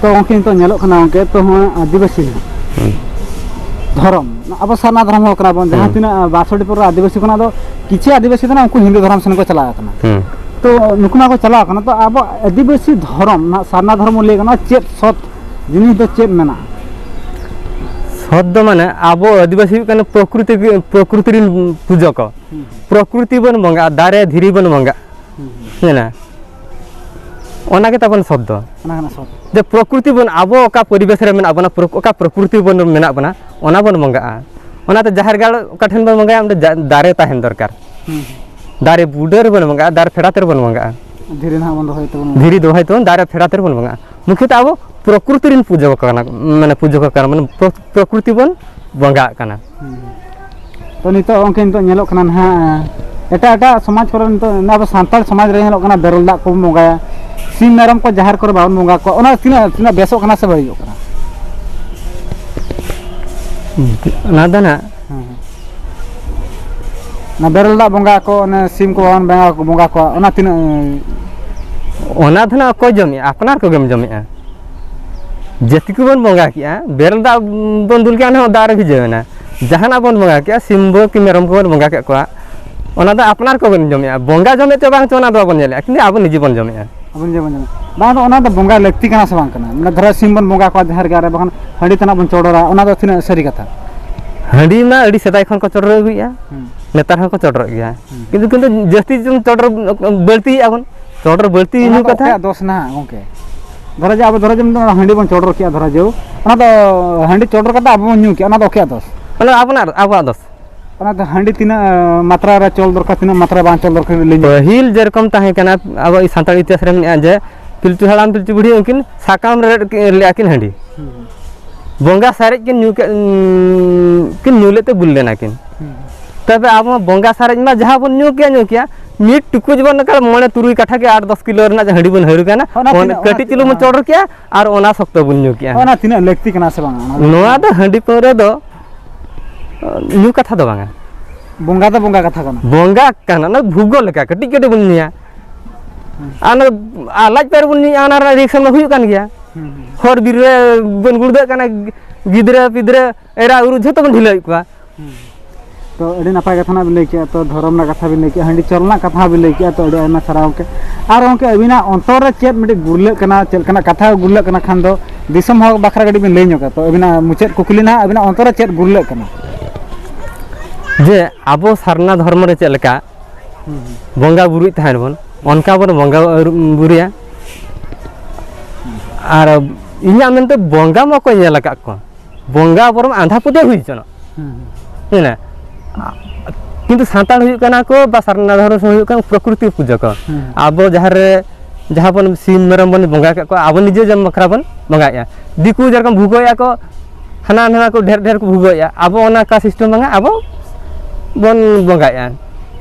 ᱛᱚ ᱜᱚᱢᱠᱮ, ᱱᱤᱛᱚᱜ ᱧᱮᱞᱚᱜ ᱠᱟᱱᱟ ᱜᱚᱢᱠᱮ, ᱛᱚ ᱦᱚᱸ ᱟᱹᱫᱤᱵᱟᱹᱥᱤ ᱦᱩᱸ᱾ ᱫᱷᱚᱨᱚᱢ, ᱟᱵᱚ ᱥᱟᱨᱱᱟ ᱫᱷᱚᱨᱚᱢ ᱦᱚᱸ ᱠᱟᱱᱟ ᱵᱚᱱ, ᱡᱟᱦᱟᱸ ᱦᱩᱸ᱾ ᱛᱤᱱᱟᱹᱜ ᱵᱟᱥᱚᱴᱤ ᱯᱚᱨ ᱟᱹᱫᱤᱵᱟᱹᱥᱤ ᱠᱷᱚᱱᱟᱜ ᱫᱚ ᱠᱤᱪᱷᱩ ᱟᱹᱫᱤᱵᱟᱹᱥᱤ ᱫᱚ ᱱᱟᱜ ᱩᱱᱠᱩ ᱦᱤᱱᱫᱩ ᱫᱷᱚᱨᱚᱢ ᱥᱮᱱ ᱠᱚ ᱪᱟᱞᱟᱣ ᱟᱠᱟᱱᱟ᱾ ᱦᱩᱸ᱾ ᱛᱚ ᱱᱩᱠᱩ ᱢᱟ ᱠᱚ ᱪᱟᱞᱟᱣ ᱟᱠᱟᱱᱟ, ᱛᱚ ᱟᱵᱚ ᱟᱹᱫᱤᱵᱟᱹᱥᱤ ᱫᱷᱚᱨᱚᱢ ᱱᱟᱜ ᱥᱟᱨᱱᱟ ᱫᱷᱚᱨᱚᱢ ᱵᱚᱱ ᱞᱟᱹᱭ ᱜᱟᱱᱚᱜᱼᱟ, ᱪᱮᱫ ᱥᱚᱛ ᱡᱤᱱᱤᱥ ᱫᱚ ᱪᱮᱫ ᱢᱮᱱᱟᱜᱼᱟ? ᱥᱚᱛ ᱫᱚ ᱢᱟᱱᱮ ᱟᱵᱚ ᱟᱹᱫᱤᱵᱟᱹᱥᱤ ᱦᱩᱭᱩᱜ ᱠᱟᱱᱟ ᱯᱨᱚᱠᱨᱤᱛᱤ, ᱯᱨᱚᱠᱨᱤᱛᱤ ᱨᱮᱱ ᱯᱩᱡᱟᱹ ᱠᱚ᱾ ᱦᱩᱸ, ᱦᱩᱸ᱾ ᱯᱨᱚᱠᱨᱤᱛᱤ ᱵᱚᱱ ᱵᱚᱸᱜᱟᱜᱼᱟ, ᱫᱟᱨᱮ ᱫᱷᱤᱨᱤ ᱵᱚᱱ ᱵᱚᱸᱜᱟᱜᱼᱟ᱾ ᱦᱩᱸ, ᱦᱩᱸ᱾ ᱦᱮᱸ᱾ ᱚᱱᱟ ᱜᱮ ᱛᱟᱵᱚᱱ ᱥᱚᱛ ᱫᱚ᱾ ᱚᱱᱟ ᱠᱟᱱᱟ ᱥᱚᱛ᱾ ᱡᱮ ᱯᱨᱚᱠᱨᱤᱛᱤ ᱵᱚᱱ, ᱟᱵᱚ ᱚᱠᱟ ᱯᱚᱨᱤᱵᱮᱥ ᱨᱮ ᱢᱮᱱᱟᱜ ᱵᱚᱱᱟ, ᱯᱨᱚ-, ᱚᱠᱟ ᱯᱨᱚᱠᱨᱤᱛᱤ ᱵᱚᱱ ᱢᱮᱱᱟᱜ ᱵᱚᱱᱟ, ᱚᱱᱟ ᱵᱚᱱ ᱵᱚᱸᱜᱟᱜᱼᱟ᱾ ᱚᱱᱟᱛᱮ ᱡᱟᱦᱮᱨ ᱜᱟᱲ ᱚᱠᱟ ᱴᱷᱮᱱ ᱵᱚᱱ ᱵᱚᱸᱜᱟᱭᱟ, ᱚᱸᱰᱮ ᱡᱟ-, ᱫᱟᱨᱮ ᱛᱟᱦᱮᱱ ᱫᱚᱨᱠᱟᱨ᱾ ᱦᱩᱸ᱾ ᱫᱟᱨᱮ ᱵᱩᱰᱟᱹ ᱨᱮᱵᱚᱱ ᱵᱚᱸᱜᱟᱜᱼᱟ, ᱫᱟᱨᱮ ᱯᱷᱮᱰᱟᱛ ᱨᱮᱵᱚᱱ ᱵᱚᱸᱜᱟᱜᱼᱟ᱾ ᱫᱷᱤᱨᱤ ᱱᱟᱦᱟᱜ ᱵᱚᱱ ᱫᱚᱦᱚᱭ ᱛᱟᱵᱚᱱ᱾ ᱫᱷᱤᱨᱤ ᱫᱚᱦᱚᱭ ᱛᱟᱵᱚᱱ, ᱫᱟᱨᱮ ᱯᱷᱮᱰᱟᱛ ᱨᱮᱵᱚᱱ ᱵᱚᱸᱜᱟᱜᱼᱟ᱾ ᱢᱩᱠᱷᱭᱚᱛᱚ ᱟᱵᱚ ᱯᱨᱚᱠᱨᱤᱛᱤ ᱨᱮᱱ ᱯᱩᱡᱟᱹ ᱠᱚ ᱠᱟᱱᱟ, ᱢᱟᱱᱮ ᱯᱩᱡᱟᱹ ᱠᱚ ᱠᱟᱱᱟ, ᱢᱟᱱᱮ ᱯᱨᱚ-, ᱯᱨᱚᱠᱨᱤᱛᱤ ᱵᱚᱱ ᱵᱚᱸᱜᱟᱜ ᱠᱟᱱᱟ᱾ ᱦᱩᱸ᱾ ᱛᱚ ᱱᱤᱛᱚᱜ ᱜᱚᱢᱠᱮ, ᱱᱤᱛᱚᱜ ᱧᱮᱞᱚᱜ ᱠᱟᱱᱟ ᱱᱟᱦᱟᱜ, ᱮᱴᱟᱜ ᱮᱴᱟᱜ ᱥᱚᱢᱟᱡᱽ ᱠᱚᱨᱮ, ᱱᱤᱛᱚᱜ ᱟᱵᱚ ᱥᱟᱱᱛᱟᱲ ᱥᱚᱢᱟᱡᱽ ᱨᱮ ᱧᱮᱞᱚᱜ ᱠᱟᱱᱟ, ᱵᱮᱨᱮᱞ ᱫᱟᱜ ᱠᱚᱵᱚᱱ ᱵᱚᱸᱜᱟᱭᱟ, ᱥᱤᱢ ᱢᱮᱨᱚᱢ ᱠᱚ ᱡᱟᱦᱮᱨ ᱠᱚᱨᱮ ᱵᱟᱵᱚᱱ ᱵᱚᱸᱜᱟ ᱠᱚᱣᱟ, ᱚᱱᱟ ᱛᱤᱱᱟᱹᱜ, ᱛᱤᱱᱟᱹᱜ ᱵᱮᱥᱚᱜ ᱠᱟᱱᱟ ᱥᱮ ᱵᱟᱹᱲᱤᱡᱚᱜ ᱠᱟᱱᱟ? ᱚᱱᱟ ᱫᱚ ᱱᱟᱜ ᱦᱮᱸ, ᱦᱮᱸ᱾ ᱚᱱᱟ ᱵᱮᱨᱮᱞ ᱫᱟᱜ ᱵᱚᱸᱜᱟ ᱠᱚ, ᱚᱱᱮ ᱥᱤᱢ ᱠᱚ ᱵᱟᱵᱚᱱ ᱵᱚᱸᱜᱟ, ᱵᱚᱸᱜᱟ ᱠᱚᱣᱟ, ᱚᱱᱟ ᱛᱤᱱᱟᱹᱜ? ᱚᱱᱟ ᱫᱚ ᱱᱟᱜ ᱚᱠᱚᱭ ᱡᱚᱢᱮᱜᱼᱟ? ᱟᱯᱱᱟᱨ ᱠᱚᱜᱮᱢ ᱡᱚᱢᱮᱜᱼᱟ᱾ ᱡᱟᱹᱛᱤ ᱠᱚᱵᱚᱱ ᱵᱚᱸᱜᱟ ᱠᱮᱜᱼᱟ, ᱵᱮᱨᱮᱞ ᱫᱟᱜ ᱵᱚᱱ ᱫᱩᱞ ᱠᱮᱜᱼᱟ, ᱚᱱᱟ ᱦᱚᱸ ᱫᱟᱜ ᱨᱮ ᱵᱷᱤᱡᱟᱹᱣ ᱮᱱᱟ᱾ ᱡᱟᱦᱟᱱᱟᱜ ᱵᱚᱱ ᱵᱚᱸᱜᱟ ᱠᱮᱜᱼᱟ, ᱥᱤᱢ ᱵᱚ ᱠᱤ ᱢᱮᱨᱚᱢ ᱠᱚᱵᱚᱱ ᱵᱚᱸᱜᱟ ᱠᱮᱫ ᱠᱚᱣᱟ, ᱚᱱᱟ ᱫᱚ ᱟᱯᱱᱟᱨ ᱠᱚᱵᱚᱱ ᱡᱚᱢᱮᱜᱼᱟ᱾ ᱵᱚᱸᱜᱟ ᱡᱚᱢᱮᱫ ᱪᱚ ᱵᱟᱝ ᱪᱚ, ᱚᱱᱟ ᱫᱚ ᱵᱟᱵᱚᱱ ᱧᱮᱞᱮᱜᱼᱟ, ᱠᱤᱱᱛᱩ ᱟᱵᱚ ᱱᱤᱡᱮ ᱵᱚᱱ ᱡᱚᱢᱮᱜᱼᱟ᱾ ᱟᱵᱚ ᱱᱤᱡᱮ ᱵᱚᱱ ᱡᱚᱢᱮᱜᱼᱟ᱾ ᱵᱟᱝ ᱫᱚ ᱚᱱᱟ ᱫᱚ ᱵᱚᱸᱜᱟ ᱞᱟᱹᱠᱛᱤ ᱠᱟᱱᱟ ᱥᱮ ᱵᱟᱝ ᱠᱟᱱᱟ? ᱢᱟᱱᱮ ᱫᱷᱚᱨᱚ ᱥᱤᱢ ᱵᱚᱱ ᱵᱚᱸᱜᱟ ᱠᱚᱣᱟ ᱡᱟᱦᱮᱨ ᱜᱟᱲ ᱨᱮ, ᱵᱟᱠᱷᱟᱱ ᱦᱟᱺᱰᱤ ᱛᱟᱱᱟᱜ ᱵᱚᱱ ᱪᱚᱰᱚᱨᱟ, ᱚᱱᱟ ᱫᱚ ᱛᱤᱱᱟᱹᱜ ᱥᱟᱹᱨᱤ ᱠᱟᱛᱷᱟ? ᱦᱟᱺᱰᱤ ᱢᱟ ᱟᱹᱰᱤ ᱥᱮᱫᱟᱭ ᱠᱷᱚᱱ ᱠᱚ ᱪᱚᱰᱚᱨ ᱟᱹᱜᱩᱭᱮᱜᱼᱟ, ᱦᱩᱸ᱾ ᱱᱮᱛᱟᱨ ᱦᱚᱸᱠᱚ ᱪᱚᱰᱚᱨᱮᱫ ᱜᱮᱭᱟ᱾ ᱦᱩᱸ᱾ ᱠᱤᱱᱛᱩ, ᱠᱤᱱᱛᱩ ᱡᱟᱹᱥᱛᱤ ᱡᱩᱫᱤ ᱪᱚᱰᱚᱨ ᱵᱟᱹᱲᱛᱤᱭᱮᱜᱼᱟ ᱵᱚᱱ, ᱪᱚᱰᱚᱨ ᱵᱟᱹᱲᱛᱤ ᱚᱱᱟ ᱧᱩ ᱫᱚ ᱠᱟᱛᱷᱟ᱾ ᱚᱠᱚᱭᱟᱜ ᱫᱚᱥ ᱱᱟᱦᱟᱜ ᱜᱚᱢᱠᱮ? ᱫᱷᱚᱨᱚ ᱡᱮ ᱟᱵᱚ ᱫᱷᱚᱨᱚ ᱡᱮ ᱦᱟᱺᱰᱤ ᱵᱚᱱ ᱪᱚᱰᱚᱨ ᱠᱮᱜᱼᱟ, ᱫᱷᱚᱨᱚ ᱡᱮ ᱚᱱᱟ ᱫᱚ ᱦᱟᱺᱰᱤ ᱪᱚᱰᱚᱨ ᱠᱟᱛᱮ ᱟᱵᱚ ᱵᱚᱱ ᱧᱩ ᱠᱮᱜᱼᱟ, ᱚᱱᱟ ᱫᱚ ᱚᱠᱚᱭᱟᱜ ᱫᱚᱥ? ᱚᱱᱟ ᱟᱵᱚᱱᱟᱜ, ᱟᱵᱚᱣᱟᱜ ᱫᱚᱥ᱾ ᱚᱱᱟ ᱫᱚ ᱦᱟᱺᱰᱤ ᱛᱤᱱᱟᱹᱜ ᱢᱟᱛᱨᱟ ᱨᱮ ᱪᱚᱞ ᱫᱚᱨᱠᱟᱨ, ᱛᱤᱱᱟᱹᱜ ᱢᱟᱛᱨᱟ ᱵᱟᱝ ᱪᱚᱞ ᱫᱚᱨᱠᱟᱨ, ᱞᱟᱹᱭ ᱧᱚᱜ᱾ ᱯᱟᱹᱦᱤᱞ ᱡᱮᱨᱚᱠᱚᱢ ᱛᱟᱦᱮᱸ ᱠᱟᱱᱟ, ᱟᱵᱚ ᱥᱟᱱᱛᱟᱲ ᱤᱛᱤᱦᱟᱥ ᱨᱮ ᱢᱮᱱᱟᱜᱼᱟ ᱡᱮ ᱯᱤᱞᱪᱩ ᱦᱟᱲᱟᱢ ᱯᱤᱞᱪᱩ ᱵᱩᱲᱦᱤ ᱩᱱᱠᱤᱱ ᱥᱟᱠᱟᱢ ᱨᱮ ᱞᱮᱜᱼᱟ ᱠᱤᱱ ᱦᱟᱺᱰᱤ᱾ ᱦᱩᱸ᱾ ᱵᱚᱸᱜᱟ ᱥᱟᱨᱮᱡ ᱠᱤᱱ ᱧᱩ ᱠᱮᱫ, ᱩᱸ, ᱠᱤᱱ ᱧᱩ ᱞᱮᱫ ᱛᱮ ᱵᱩᱞ ᱞᱮᱱᱟ ᱠᱤᱱ᱾ ᱦᱩᱸ᱾ ᱛᱚᱵᱮ ᱟᱵᱚ ᱵᱚᱸᱜᱟ ᱥᱟᱨᱮᱡ ᱢᱟ ᱡᱟᱦᱟᱸ ᱵᱚᱱ ᱧᱩ ᱠᱮᱜᱼᱟ, ᱧᱩ ᱠᱮᱜᱼᱟ, ᱢᱤᱫ ᱴᱩᱠᱩᱡ ᱵᱚᱱ ᱱᱚᱝᱠᱟ ᱢᱚᱬᱮ ᱛᱩᱨᱩᱭ ᱠᱟᱴᱷᱟ ᱜᱮ ᱟᱴ ᱫᱚᱥ ᱠᱤᱞᱳ ᱨᱮᱱᱟᱜ ᱦᱟᱺᱰᱤ ᱵᱚᱱ ᱦᱟᱹᱨᱩ ᱠᱟᱱᱟ, ᱚᱱᱟ ᱚᱱᱟ ᱛᱤᱱᱟᱹᱜ, ᱠᱟᱹᱴᱤᱡ ᱚᱱᱟ ᱪᱩᱞᱩᱝ ᱵᱚᱱ ᱛᱤᱱᱟᱹᱜ? ᱪᱚᱰᱚᱨ ᱠᱮᱜᱼᱟ ᱟᱨ ᱚᱱᱟ ᱥᱚᱠᱛᱚ ᱵᱚᱱ ᱧᱩ ᱠᱮᱜᱼᱟ᱾ ᱚᱱᱟ ᱛᱤᱱᱟᱹᱜ ᱞᱟᱹᱠᱛᱤ ᱠᱟᱱᱟ ᱥᱮ ᱵᱟᱝ? ᱚᱱᱟ ᱫᱚ ᱱᱚᱣᱟ ᱫᱚ ᱦᱟᱺᱰᱤ ᱯᱟᱹᱣᱨᱟᱹ ᱫᱚ, ᱧᱩ ᱠᱟᱛᱷᱟ ᱫᱚ ᱵᱟᱝᱟ᱾ ᱵᱚᱸᱜᱟ ᱫᱚ ᱵᱚᱸᱜᱟ ᱠᱟᱛᱷᱟ ᱠᱟᱱᱟ᱾ ᱵᱚᱸᱜᱟ ᱠᱟᱱᱟ, ᱚᱱᱟ ᱵᱷᱩᱜᱚ ᱞᱮᱠᱟ ᱠᱟᱹᱴᱤᱡ ᱠᱟᱹᱴᱤᱡ ᱵᱚᱱ ᱧᱩᱭᱟ᱾ ᱦᱩᱸ᱾ ᱟᱨ ᱚᱱᱟ, ᱟᱨ ᱞᱟᱡ ᱯᱟᱭᱨᱟ ᱵᱚᱱ ᱧᱩᱭᱟ, ᱚᱱᱟ ᱨᱮᱱᱟᱜ reaction ᱢᱟ ᱦᱩᱭᱩᱜ ᱠᱟᱱ ᱜᱮᱭᱟ᱾ ᱦᱩᱸ, ᱦᱩᱸ᱾ ᱦᱚᱨ ᱵᱤᱨ ᱨᱮ ᱵᱚᱱ ᱜᱩᱲᱫᱟᱹᱜ ᱠᱟᱱᱟ, ᱜᱤᱫᱽᱨᱟᱹ ᱯᱤᱫᱽᱨᱟᱹ, ᱮᱨᱟ ᱩᱨᱩ ᱡᱷᱚᱛᱚ ᱵᱚᱱ ᱰᱷᱤᱞᱟᱹᱣᱮᱫ ᱠᱚᱣᱟ᱾ ᱦᱩᱸ᱾ ᱛᱚ, ᱟᱹᱰᱤ ᱱᱟᱯᱟᱭ ᱠᱟᱛᱷᱟ ᱱᱟᱜ ᱵᱤᱱ ᱞᱟᱹᱭ ᱠᱮᱜᱼᱟ, ᱛᱚ, ᱫᱷᱚᱨᱚᱢ ᱨᱮᱱᱟᱜ ᱠᱟᱛᱷᱟ ᱵᱤᱱ ᱞᱟᱹᱭ ᱠᱮᱜᱼᱟ, ᱦᱟᱺᱰᱤ ᱪᱚᱞ ᱨᱮᱱᱟᱜ ᱠᱟᱛᱷᱟ ᱦᱚᱸ ᱵᱤᱱ ᱞᱟᱹᱭ ᱠᱮᱜᱼᱟ, ᱛᱚ, ᱟᱹᱰᱤ ᱟᱭᱢᱟ ᱥᱟᱨᱦᱟᱣ ᱜᱚᱢᱠᱮ᱾ ᱟᱨ ᱜᱚᱢᱠᱮ, ᱟᱹᱵᱤᱱᱟᱜ ᱚᱱᱛᱚᱨ ᱨᱮ ᱪᱮᱫ ᱢᱤᱫᱴᱤᱡ ᱜᱩᱨᱞᱟᱹᱜ ᱠᱟᱱᱟ, ᱪᱮᱫ ᱞᱮᱠᱟᱱᱟᱜ ᱠᱟᱛᱷᱟ ᱜᱩᱨᱞᱟᱹᱜ ᱠᱟᱱᱟ ᱠᱷᱟᱱ ᱫᱚ ᱫᱤᱥᱚᱢ ᱦᱚᱲ ᱵᱟᱠᱷᱨᱟ ᱠᱟᱹᱴᱤᱡ ᱵᱤᱱ ᱞᱟᱹᱭ ᱧᱚᱜᱟ, ᱛᱚ, ᱟᱹᱵᱤᱱᱟᱜ ᱢᱩᱪᱟᱹᱫ ᱠᱩᱠᱞᱤ ᱱᱟᱦᱟᱜ, ᱟᱹᱵᱤᱱᱟᱜ ᱚᱱᱛᱚᱨ ᱨᱮ ᱪᱮᱫ ᱜᱩᱨᱞᱟᱹᱜ ᱠᱟᱱᱟ? ᱡᱮ ᱟᱵᱚ ᱥᱟᱨᱱᱟ ᱫᱷᱚᱨᱢᱚ ᱨᱮ ᱪᱮᱫ ᱞᱮᱠᱟ ᱦᱩᱸ, ᱦᱩᱸ᱾ ᱵᱚᱸᱜᱟ ᱵᱩᱨᱩᱭᱮᱫ ᱛᱟᱦᱮᱸᱫ ᱵᱚᱱ, ᱚᱱᱠᱟ ᱵᱚᱱ ᱵᱚᱸᱜᱟ ᱵᱩᱨᱩᱭᱟ᱾ ᱟᱨ ᱤᱧᱟᱹᱜ ᱢᱮᱱᱛᱮ ᱵᱚᱸᱜᱟ ᱢᱟ ᱚᱠᱚᱭ ᱧᱮᱞ ᱟᱠᱟᱫ ᱠᱚᱣᱟ? ᱵᱚᱸᱜᱟ ᱵᱚᱨᱚᱢ ᱟᱸᱫᱷᱟ ᱯᱟᱹᱛᱭᱟᱹᱣ ᱦᱩᱭ ᱦᱚᱪᱚᱱᱚᱜ᱾ ᱦᱮᱸ᱾ ᱠᱤᱱᱛᱩ ᱥᱟᱱᱛᱟᱲ ᱦᱩᱭᱩᱜ ᱠᱟᱱᱟ ᱠᱚ ᱵᱟ ᱥᱟᱨᱱᱟ ᱫᱷᱚᱨᱚᱢ ᱦᱩᱭᱩᱜ ᱠᱟᱱᱟ ᱯᱨᱚᱠᱨᱤᱛᱤ ᱯᱩᱡᱟᱹ ᱠᱚ᱾ ᱦᱮᱸ᱾ ᱟᱵᱚ ᱡᱟᱦᱮᱨ ᱨᱮ ᱡᱟᱦᱟᱸ ᱵᱚᱱ ᱥᱤᱢ ᱢᱮᱨᱚᱢ ᱵᱚᱱ ᱵᱚᱸᱜᱟ ᱠᱟᱜ ᱠᱚᱣᱟ, ᱟᱵᱚ ᱱᱤᱡᱮ ᱡᱚᱢ ᱵᱟᱠᱷᱨᱟ ᱵᱚᱱ ᱵᱚᱸᱜᱟᱭᱮᱫᱼᱟ᱾ ᱫᱤᱠᱩ ᱡᱮᱨᱚᱠᱚᱢ ᱵᱷᱩᱜᱟᱹᱜ ᱮᱫᱼᱟ ᱠᱚ, ᱦᱟᱱᱟ ᱱᱟᱣᱟ ᱠᱚ ᱰᱷᱮᱨ ᱰᱷᱮᱨ ᱠᱚ ᱵᱷᱩᱜᱟᱹᱜ ᱮᱫᱼᱟ, ᱟᱵᱚ ᱚᱱᱟ ᱠᱟ ᱥᱤᱥᱴᱮᱢ ᱵᱟᱝᱟ, ᱟᱵᱚ ᱵᱚᱱ ᱵᱚᱸᱜᱟᱭᱮᱫᱼᱟ᱾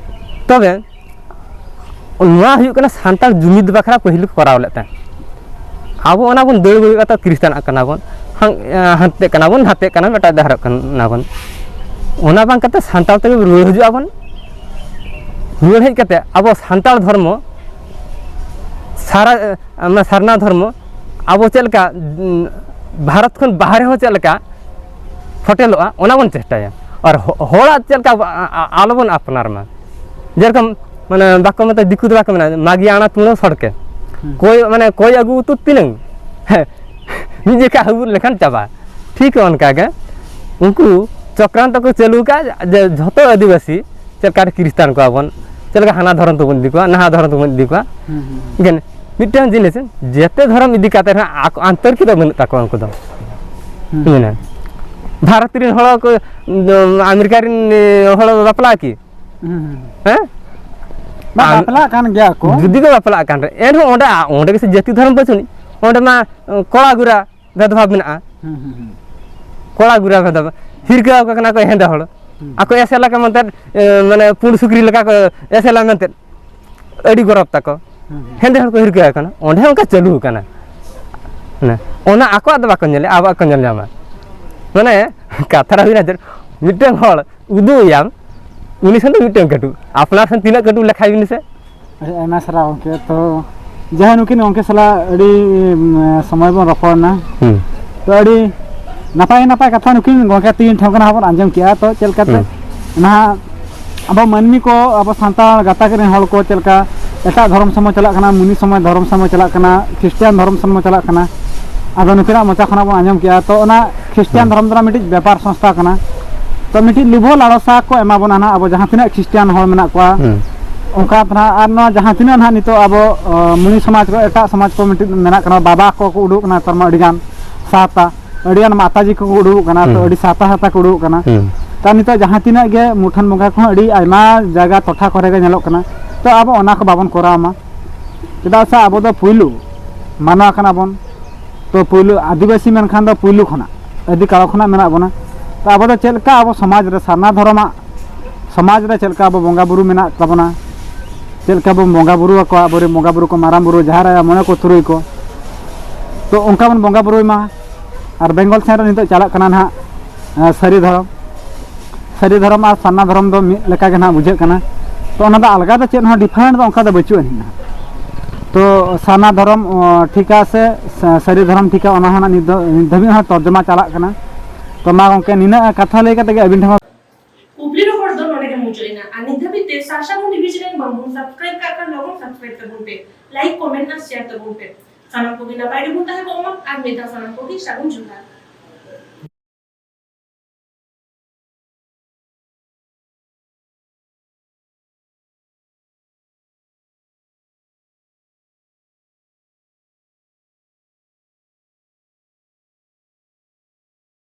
ᱛᱚᱵᱮ ᱱᱚᱣᱟ ᱦᱩᱭᱩᱜ ᱠᱟᱱᱟ ᱥᱟᱱᱛᱟᱲ ᱡᱩᱢᱤᱫ ᱵᱟᱠᱷᱨᱟ ᱯᱟᱹᱦᱤᱞ ᱠᱚ ᱠᱚᱨᱟᱣ ᱞᱮᱫ ᱛᱟᱦᱮᱸᱫ᱾ ᱟᱵᱚ ᱚᱱᱟ ᱵᱚᱱ ᱫᱟᱹᱲ ᱵᱟᱹᱜᱤ ᱠᱟᱛᱮ ᱠᱷᱨᱤᱥᱴᱟᱱᱟᱜ ᱠᱟᱱᱟ ᱵᱚᱱ, ᱦᱟᱱᱛᱮᱜ ᱠᱟᱱᱟ ᱵᱚᱱ, ᱱᱟᱛᱮᱜ ᱠᱟᱱᱟ ᱵᱚᱱ, ᱮᱴᱟᱜ ᱰᱟᱦᱟᱨᱚᱜ ᱠᱟᱱᱟ ᱵᱚᱱ᱾ ᱚᱱᱟ ᱵᱟᱝ ᱠᱟᱛᱮ ᱥᱟᱱᱛᱟᱲ ᱛᱮᱜᱮ ᱨᱩᱣᱟᱹᱲ ᱦᱤᱡᱩᱜ ᱟᱵᱚᱱ᱾ ᱨᱩᱣᱟᱹᱲ ᱦᱮᱡ ᱠᱟᱛᱮ ᱟᱵᱚ ᱥᱟᱱᱛᱟᱲ ᱫᱷᱚᱨᱢᱚ ᱥᱟᱨᱟ ᱥᱟᱨᱱᱟ ᱫᱷᱚᱨᱢᱚ ᱟᱵᱚ ᱪᱮᱫ ᱞᱮᱠᱟ ᱵᱷᱟᱨᱚᱛ ᱠᱷᱚᱱ ᱵᱟᱦᱨᱮ ᱦᱚᱸ ᱪᱮᱫ ᱞᱮᱠᱟ ᱯᱷᱚᱴᱮᱞᱚᱜᱼᱟ, ᱚᱱᱟ ᱵᱚᱱ ᱪᱮᱥᱴᱟᱭᱟ᱾ ᱟᱨ ᱦᱚᱲᱟᱜ ᱪᱮᱫ ᱞᱮᱠᱟ ᱟᱞᱚᱵᱚᱱ ᱟᱯᱱᱟᱨ ᱢᱟ᱾ ᱡᱮᱨᱚᱠᱚᱢ ᱢᱟᱱᱮ ᱵᱟᱠᱚ ᱢᱮᱛᱟ, ᱫᱤᱠᱩ ᱫᱚ ᱵᱟᱠᱚ ᱢᱮᱱᱟ ᱢᱟᱜᱤᱭᱟᱱᱟ ᱛᱩᱬᱟᱹ ᱥᱚᱲᱠᱮ᱾ ᱠᱚᱭ ᱢᱟᱱᱮ ᱠᱚᱭ ᱟᱹᱜᱩ ᱩᱛᱩ ᱛᱤᱱᱟᱹᱝ? ᱦᱮᱸ, ᱢᱤᱫ ᱡᱚᱠᱷᱟ ᱦᱟᱹᱵᱩᱫ ᱞᱮᱠᱷᱟᱱ ᱪᱟᱵᱟ᱾ ᱴᱷᱤᱠ ᱚᱱᱠᱟ ᱜᱮ ᱩᱱᱠᱩ ᱪᱚᱠᱨᱟᱱᱛᱚ ᱠᱚ ᱪᱟᱹᱞᱩ ᱟᱠᱟᱫᱼᱟ ᱡᱮ ᱡᱷᱚᱛᱚ ᱟᱹᱫᱤᱵᱟᱹᱥᱤ ᱪᱮᱫ ᱞᱮᱠᱟ ᱨᱮ ᱠᱷᱨᱤᱥᱴᱟᱱ ᱠᱚᱣᱟ ᱵᱚᱱ, ᱪᱮᱫ ᱞᱮᱠᱟ ᱦᱟᱱᱟ ᱫᱷᱚᱨᱚᱢ ᱛᱮᱵᱚᱱ ᱤᱫᱤ ᱠᱚᱣᱟ, ᱱᱟᱦᱟ ᱫᱷᱚᱨᱚᱢ ᱛᱮᱵᱚᱱ ᱤᱫᱤ ᱠᱚᱣᱟ᱾ ᱦᱩᱸ, ᱦᱩᱸ, ᱦᱩᱸ᱾ ᱢᱤᱫᱴᱟᱝ ᱡᱤᱱᱤᱥ ᱡᱮᱛᱮ ᱫᱷᱚᱨᱚᱢ ᱤᱫᱤ ᱠᱟᱛᱮ ᱨᱮᱦᱚᱸ ᱟᱠᱚ ᱟᱱᱛᱚᱨ ᱠᱚᱫᱚ ᱵᱟᱹᱱᱩᱜ ᱛᱟᱠᱚᱣᱟ ᱩᱱᱠᱩ ᱫᱚ᱾ ᱦᱩᱸ᱾ ᱢᱮᱱᱟ ᱵᱷᱟᱨᱚᱛ ᱨᱮᱱ ᱦᱚᱲ ᱠᱚ ᱟᱢᱮᱨᱤᱠᱟ ᱨᱮᱱ ᱦᱚᱲ ᱵᱟᱯᱞᱟ ᱠᱤ? ᱦᱩᱸ, ᱦᱩᱸ᱾ ᱦᱮᱸ? ᱵᱟᱝ, ᱟᱢ- ᱵᱟᱯᱞᱟᱜ ᱠᱟᱱ ᱜᱮᱭᱟ ᱠᱚ᱾ ᱡᱩᱫᱤ ᱠᱚ ᱵᱟᱯᱞᱟᱜ ᱠᱟᱱ ᱨᱮ, ᱮᱱᱨᱮᱦᱚᱸ ᱚᱸᱰᱮ, ᱚᱸᱰᱮ ᱜᱮ ᱥᱮ ᱡᱟᱹᱛᱤ ᱫᱷᱚᱨᱚᱢ ᱵᱟᱹᱪᱩᱜ ᱟᱹᱱᱤᱡ᱾ ᱚᱸᱰᱮ ᱢᱟ, ᱠᱚᱲᱟ ᱜᱩᱨᱟ ᱵᱷᱮᱫᱽᱵᱷᱟᱵᱽ ᱢᱮᱱᱟᱜᱼᱟ᱾ ᱦᱩᱸ, ᱦᱩᱸ, ᱦᱩᱸ᱾ ᱠᱚᱲᱟ ᱜᱩᱨᱟ ᱵᱷᱮᱫᱽᱵᱷᱟᱵᱽ᱾ ᱦᱤᱨᱠᱟᱹ ᱟᱠᱚ ᱠᱟᱱᱟ ᱠᱚ ᱦᱮᱸᱫᱮ ᱦᱚᱲ᱾ ᱦᱩᱸ᱾ ᱟᱠᱚ ᱮᱥᱮᱞ ᱟᱠᱚ ᱢᱮᱱᱛᱮ, ᱮ, ᱢᱟᱱᱮ ᱯᱩᱸᱰ ᱥᱩᱠᱨᱤ ᱞᱮᱠᱟ ᱠᱚ ᱮᱥᱮᱞᱟ ᱢᱮᱱᱛᱮ᱾ ᱟᱹᱰᱤ ᱜᱚᱨᱚᱵᱽ ᱛᱟᱠᱚ᱾ ᱦᱩᱸ, ᱦᱩᱸ᱾ ᱦᱮᱸᱫᱮ ᱦᱚᱲ ᱠᱚ ᱦᱤᱨᱠᱟᱹ ᱟᱠᱟᱱᱟ᱾ ᱚᱸᱰᱮ ᱦᱚᱸ ᱚᱱᱠᱟ ᱪᱟᱹᱞᱩ ᱟᱠᱟᱱᱟ᱾ ᱢᱟᱱᱮ ᱚᱱᱟ ᱟᱠᱚᱣᱟᱜ ᱫᱚ ᱵᱟᱠᱚ ᱧᱮᱞᱟ, ᱟᱵᱚᱣᱟᱜ ᱠᱚ ᱧᱮᱞ ᱧᱟᱢᱟ᱾ ᱢᱟᱱᱮ ᱠᱟᱛᱷᱟ ᱨᱮ ᱦᱩᱭᱱᱟ ᱡᱮ ᱢᱤᱫᱴᱟᱝ ᱦᱚᱲ ᱩᱫᱩᱜ ᱮᱭᱟᱢ, ᱩᱱᱤ ᱥᱮᱱ ᱫᱚ ᱢᱤᱫᱴᱟᱝ ᱠᱟᱹᱴᱩᱵ, ᱟᱯᱱᱟᱨ ᱥᱮᱱ ᱛᱤᱱᱟᱹᱜ ᱠᱟᱹᱴᱩᱵ ᱞᱮᱠᱷᱟᱭ ᱵᱤᱱ ᱥᱮ᱾ ᱟᱹᱰᱤ ᱟᱭᱢᱟ ᱥᱟᱨᱦᱟᱣ ᱜᱚᱢᱠᱮ᱾ ᱛᱚ ᱡᱟᱦᱟᱸᱭ ᱱᱩᱠᱤᱱ ᱜᱚᱢᱠᱮ ᱥᱟᱞᱟᱜ ᱟᱹᱰᱤ, ᱩᱢ, ᱥᱚᱢᱚᱭ ᱵᱚᱱ ᱨᱚᱯᱚᱲ ᱮᱱᱟ᱾ ᱦᱩᱸ᱾ ᱛᱚ ᱟᱹᱰᱤ ᱱᱟᱯᱟᱭ ᱱᱟᱯᱟᱭ ᱠᱟᱛᱷᱟ ᱱᱩᱠᱤᱱ ᱜᱚᱢᱠᱮ ᱛᱤᱠᱤᱱ ᱴᱷᱮᱱ ᱠᱷᱚᱱᱟᱜ ᱦᱚᱸ ᱵᱚᱱ ᱟᱸᱡᱚᱢ ᱠᱮᱜᱼᱟ᱾ ᱛᱚ ᱪᱮᱫ ᱞᱮᱠᱟᱛᱮ ᱦᱩᱸ᱾ ᱱᱟᱦᱟᱜ ᱟᱵᱚ ᱢᱟᱹᱱᱢᱤ ᱠᱚ, ᱟᱵᱚ ᱥᱟᱱᱛᱟᱲ ᱜᱟᱛᱟᱠ ᱨᱮᱱ ᱦᱚᱲ ᱠᱚ ᱪᱮᱫ ᱞᱮᱠᱟ ᱮᱴᱟᱜ ᱫᱷᱚᱨᱚᱢ ᱥᱮᱫ ᱵᱚᱱ ᱪᱟᱞᱟᱜ ᱠᱟᱱᱟ, ᱢᱩᱱᱤ ᱥᱮᱫ ᱵᱚᱱ, ᱫᱷᱚᱨᱚᱢ ᱥᱮᱫ ᱵᱚᱱ ᱪᱟᱞᱟᱜ ᱠᱟᱱᱟ, ᱠᱷᱨᱤᱥᱴᱟᱱ ᱫᱷᱚᱨᱚᱢ ᱥᱮᱫ ᱵᱚᱱ ᱪᱟᱞᱟᱜ ᱠᱟᱱᱟ᱾ ᱟᱫᱚ ᱱᱩᱠᱤᱱᱟᱜ ᱢᱚᱪᱟ ᱠᱷᱚᱱᱟᱜ ᱵᱚᱱ ᱟᱸᱡᱚᱢ ᱠᱮᱜᱼᱟ᱾ ᱛᱚ ᱚᱱᱟ ᱠᱷᱨᱤᱥᱴᱟᱱ ᱦᱩᱸ᱾ ᱫᱷᱚᱨᱚᱢ ᱫᱚ ᱢᱤᱫᱴᱤᱡ ᱵᱮᱯᱟᱨ ᱥᱚᱝᱥᱛᱷᱟ ᱠᱟᱱᱟ᱾ ᱛᱚ ᱢᱤᱫᱴᱤᱡ ᱞᱩᱵᱷᱚ ᱞᱟᱞᱚᱥᱟ ᱠᱚ ᱮᱢᱟ ᱵᱚᱱᱟ ᱱᱟᱦᱟᱜ ᱟᱵᱚ ᱡᱟᱦᱟᱸ ᱛᱤᱱᱟᱹᱜ ᱠᱷᱨᱤᱥᱴᱟᱱ ᱦᱚᱲ ᱢᱮᱱᱟᱜ ᱠᱚᱣᱟ᱾ ᱦᱩᱸ᱾ ᱚᱱᱠᱟ ᱫᱚ ᱱᱟᱦᱟᱜ, ᱟᱨ ᱱᱚᱣᱟ ᱡᱟᱦᱟᱸ ᱛᱤᱱᱟᱹᱜ ᱱᱟᱦᱟᱜ ᱱᱤᱛᱚᱜ ᱟᱵᱚ, ᱚ, ᱢᱩᱱᱤ ᱥᱚᱢᱟᱡᱽ ᱠᱚ, ᱮᱴᱟᱜ ᱥᱚᱢᱟᱡᱽ ᱠᱚ ᱢᱤᱫᱴᱤᱡ ᱢᱮᱱᱟᱜ ᱠᱟᱱᱟ, ᱵᱟᱵᱟ ᱠᱚ ᱠᱚ ᱩᱰᱩᱠ ᱠᱟᱱᱟ, ᱱᱮᱛᱟᱨ ᱢᱟ ᱟᱹᱰᱤ ᱜᱟᱱ ᱥᱟᱶᱛᱟ, ᱟᱹᱰᱤ ᱜᱟᱱ ᱢᱟᱛᱟᱡᱤ ᱠᱚ ᱠᱚ ᱩᱰᱩᱠ ᱠᱟᱱᱟ, ᱛᱚ ᱦᱩᱸ᱾ ᱟᱹᱰᱤ ᱥᱟᱶᱛᱟ ᱥᱟᱶᱛᱟ ᱠᱚ ᱩᱰᱩᱠ ᱠᱟᱱᱟ᱾ ᱦᱩᱸ᱾ ᱛᱚ ᱱᱤᱛᱚᱜ ᱡᱟᱦᱟᱸ ᱛᱤᱱᱟᱹᱜ ᱜᱮ ᱢᱩᱴᱷᱟᱹᱱ ᱵᱚᱸᱜᱟ ᱠᱚᱦᱚᱸ ᱟᱹᱰᱤ ᱟᱭᱢᱟ ᱡᱟᱭᱜᱟ ᱴᱚᱴᱷᱟ ᱠᱚᱨᱮ ᱜᱮ ᱧᱮᱞᱚᱜ ᱠᱟᱱᱟ, ᱛᱚ ᱟᱵᱚ ᱚᱱᱟ ᱠᱚ ᱵᱟᱵᱚᱱ ᱠᱚᱨᱟᱣ ᱢᱟ, ᱪᱮᱫᱟᱜ ᱥᱮ ᱟᱵᱚ ᱫᱚ ᱯᱩᱭᱞᱩ ᱢᱟᱱᱣᱟ ᱠᱟᱱᱟ ᱵᱚᱱ, ᱛᱚ ᱯᱩᱭᱞᱩ ᱟᱹᱫᱤᱵᱟᱹᱥᱤ ᱢᱮᱱᱠᱷᱟᱱ ᱫᱚ ᱯᱩᱭᱞᱩ ᱠᱷᱚᱱᱟᱜ ᱟᱹᱫᱤ ᱠᱟᱞ ᱠᱷᱚᱱᱟᱜ ᱢᱮᱱᱟᱜ ᱵᱚᱱᱟ᱾ ᱛᱚ ᱟᱵᱚ ᱫᱚ ᱪᱮᱫ ᱞᱮᱠᱟ ᱟᱵᱚ ᱥᱚᱢᱟᱡᱽ ᱨᱮ ᱥᱟᱨᱱᱟ ᱫᱷᱚᱨᱚᱢᱟᱜ ᱥᱚᱢᱟᱡᱽ ᱨᱮ ᱪᱮᱫ ᱞᱮᱠᱟ ᱟᱵᱚ ᱵᱚᱸᱜᱟ ᱵᱩᱨᱩ ᱢᱮᱱᱟᱜ ᱛᱟᱵᱚᱱᱟ, ᱪᱮᱫ ᱞᱮᱠᱟ ᱵᱚᱱ ᱵᱚᱸᱜᱟ ᱵᱩᱨᱩ ᱟᱠᱚᱣᱟ ᱟᱵᱚᱨᱮᱱ ᱵᱚᱸᱜᱟ ᱵᱩᱨᱩ ᱠᱚ, ᱢᱟᱨᱟᱝ ᱵᱩᱨᱩ, ᱡᱟᱦᱮᱨ ᱟᱭᱳ, ᱢᱚᱬᱮ ᱠᱚ, ᱛᱩᱨᱩᱭ ᱠᱚ, ᱛᱚ ᱚᱱᱠᱟ ᱵᱚᱱ ᱵᱚᱸᱜᱟ ᱵᱩᱨᱩᱭ ᱢᱟ᱾ ᱟᱨ ᱵᱮᱝᱜᱚᱞ ᱥᱮᱱ ᱨᱮ ᱱᱤᱛᱚᱜ ᱪᱟᱞᱟᱜ ᱠᱟᱱᱟ ᱱᱟᱦᱟᱜ, ᱮ, ᱥᱟᱹᱨᱤ ᱫᱷᱚᱨᱚᱢ, ᱥᱟᱹᱨᱤ ᱫᱷᱚᱨᱚᱢ ᱟᱨ ᱥᱟᱨᱱᱟ ᱫᱷᱚᱨᱚᱢ ᱫᱚ ᱢᱤᱫ ᱞᱮᱠᱟ ᱜᱮ ᱱᱟᱦᱟᱜ ᱵᱩᱡᱷᱟᱹᱜ ᱠᱟᱱᱟ᱾ ᱛᱚ ᱚᱱᱟ ᱫᱚ ᱟᱞᱜᱟ ᱫᱚ ᱪᱮᱫ ᱦᱚᱸ ᱰᱤᱯᱷᱟᱨᱮᱱᱴ ᱫᱚ ᱚᱱᱠᱟ ᱫᱚ ᱵᱟᱹᱪᱩᱜ ᱟᱹᱱᱤᱡ ᱱᱟᱦᱟᱜ᱾ ᱛᱚ ᱥᱟᱨᱱᱟ ᱫᱷᱚᱨᱚᱢ, ᱚ, ᱴᱷᱤᱠᱟ ᱥᱮ ᱥᱟ-, ᱥᱟᱹᱨᱤ ᱫᱷᱚᱨᱚᱢ ᱴᱷᱤᱠᱟ, ᱚᱱᱟ ᱦᱚᱸ ᱱᱟᱦᱟᱜ ᱱᱤᱛ ᱫᱚ, ᱱᱤᱛ ᱫᱷᱟᱹᱵᱤᱡ ᱦᱚᱸ ᱛᱚᱨᱡᱚᱢᱟ ᱪᱟᱞᱟᱜ ᱠᱟᱱᱟ᱾ ᱛᱚ ᱢᱟ ᱜᱚᱢᱠᱮ, ᱱᱤᱱᱟᱹᱜ ᱠᱟᱛᱷᱟ ᱞᱟᱹᱭ ᱠᱟᱛᱮ ᱜᱮ ᱟᱹᱵᱤᱱ ᱴᱷᱮᱱ ᱠᱷᱚᱱ ᱠᱩᱠᱞᱤ ᱨᱚᱯᱚᱲ ᱫᱚ ᱱᱚᱰᱮ ᱜᱮ ᱢᱩᱪᱟᱹᱫ ᱮᱱᱟ᱾ ᱟᱨ ᱱᱤᱛ ᱫᱷᱟᱹᱵᱤᱡ ᱛᱮ ᱥᱟᱨᱥᱟᱜᱩᱱ ᱴᱤᱵᱷᱤ ᱪᱮᱱᱮᱞ ᱵᱟᱝᱵᱚᱱ ᱥᱟᱵᱥᱠᱨᱟᱭᱤᱵ ᱠᱟᱜ ᱠᱷᱟᱱ ᱞᱚᱜᱚᱱ ᱥᱟᱵᱥᱠᱨᱟᱭᱤᱵ ᱛᱟᱵᱚᱱ ᱯᱮ, ᱞᱟᱭᱤᱠ, ᱠᱚᱢᱮᱱᱴ ᱟᱨ ᱥᱮᱭᱟᱨ ᱛᱟᱵᱚᱱ ᱯᱮ᱾ ᱥᱟᱱᱟᱢ ᱠᱚᱜᱮ ᱱᱟᱯᱟᱭ ᱨᱮᱵᱚᱱ ᱛᱟᱦᱮᱸ ᱠᱚᱜ ᱢᱟ᱾ ᱟᱨ ᱢᱤᱫ ᱫᱷᱟᱣ ᱥᱟᱱᱟᱢ ᱠᱚᱜᱮ ᱥᱟᱹᱜᱩᱱ ᱡᱚᱦᱟᱨ᱾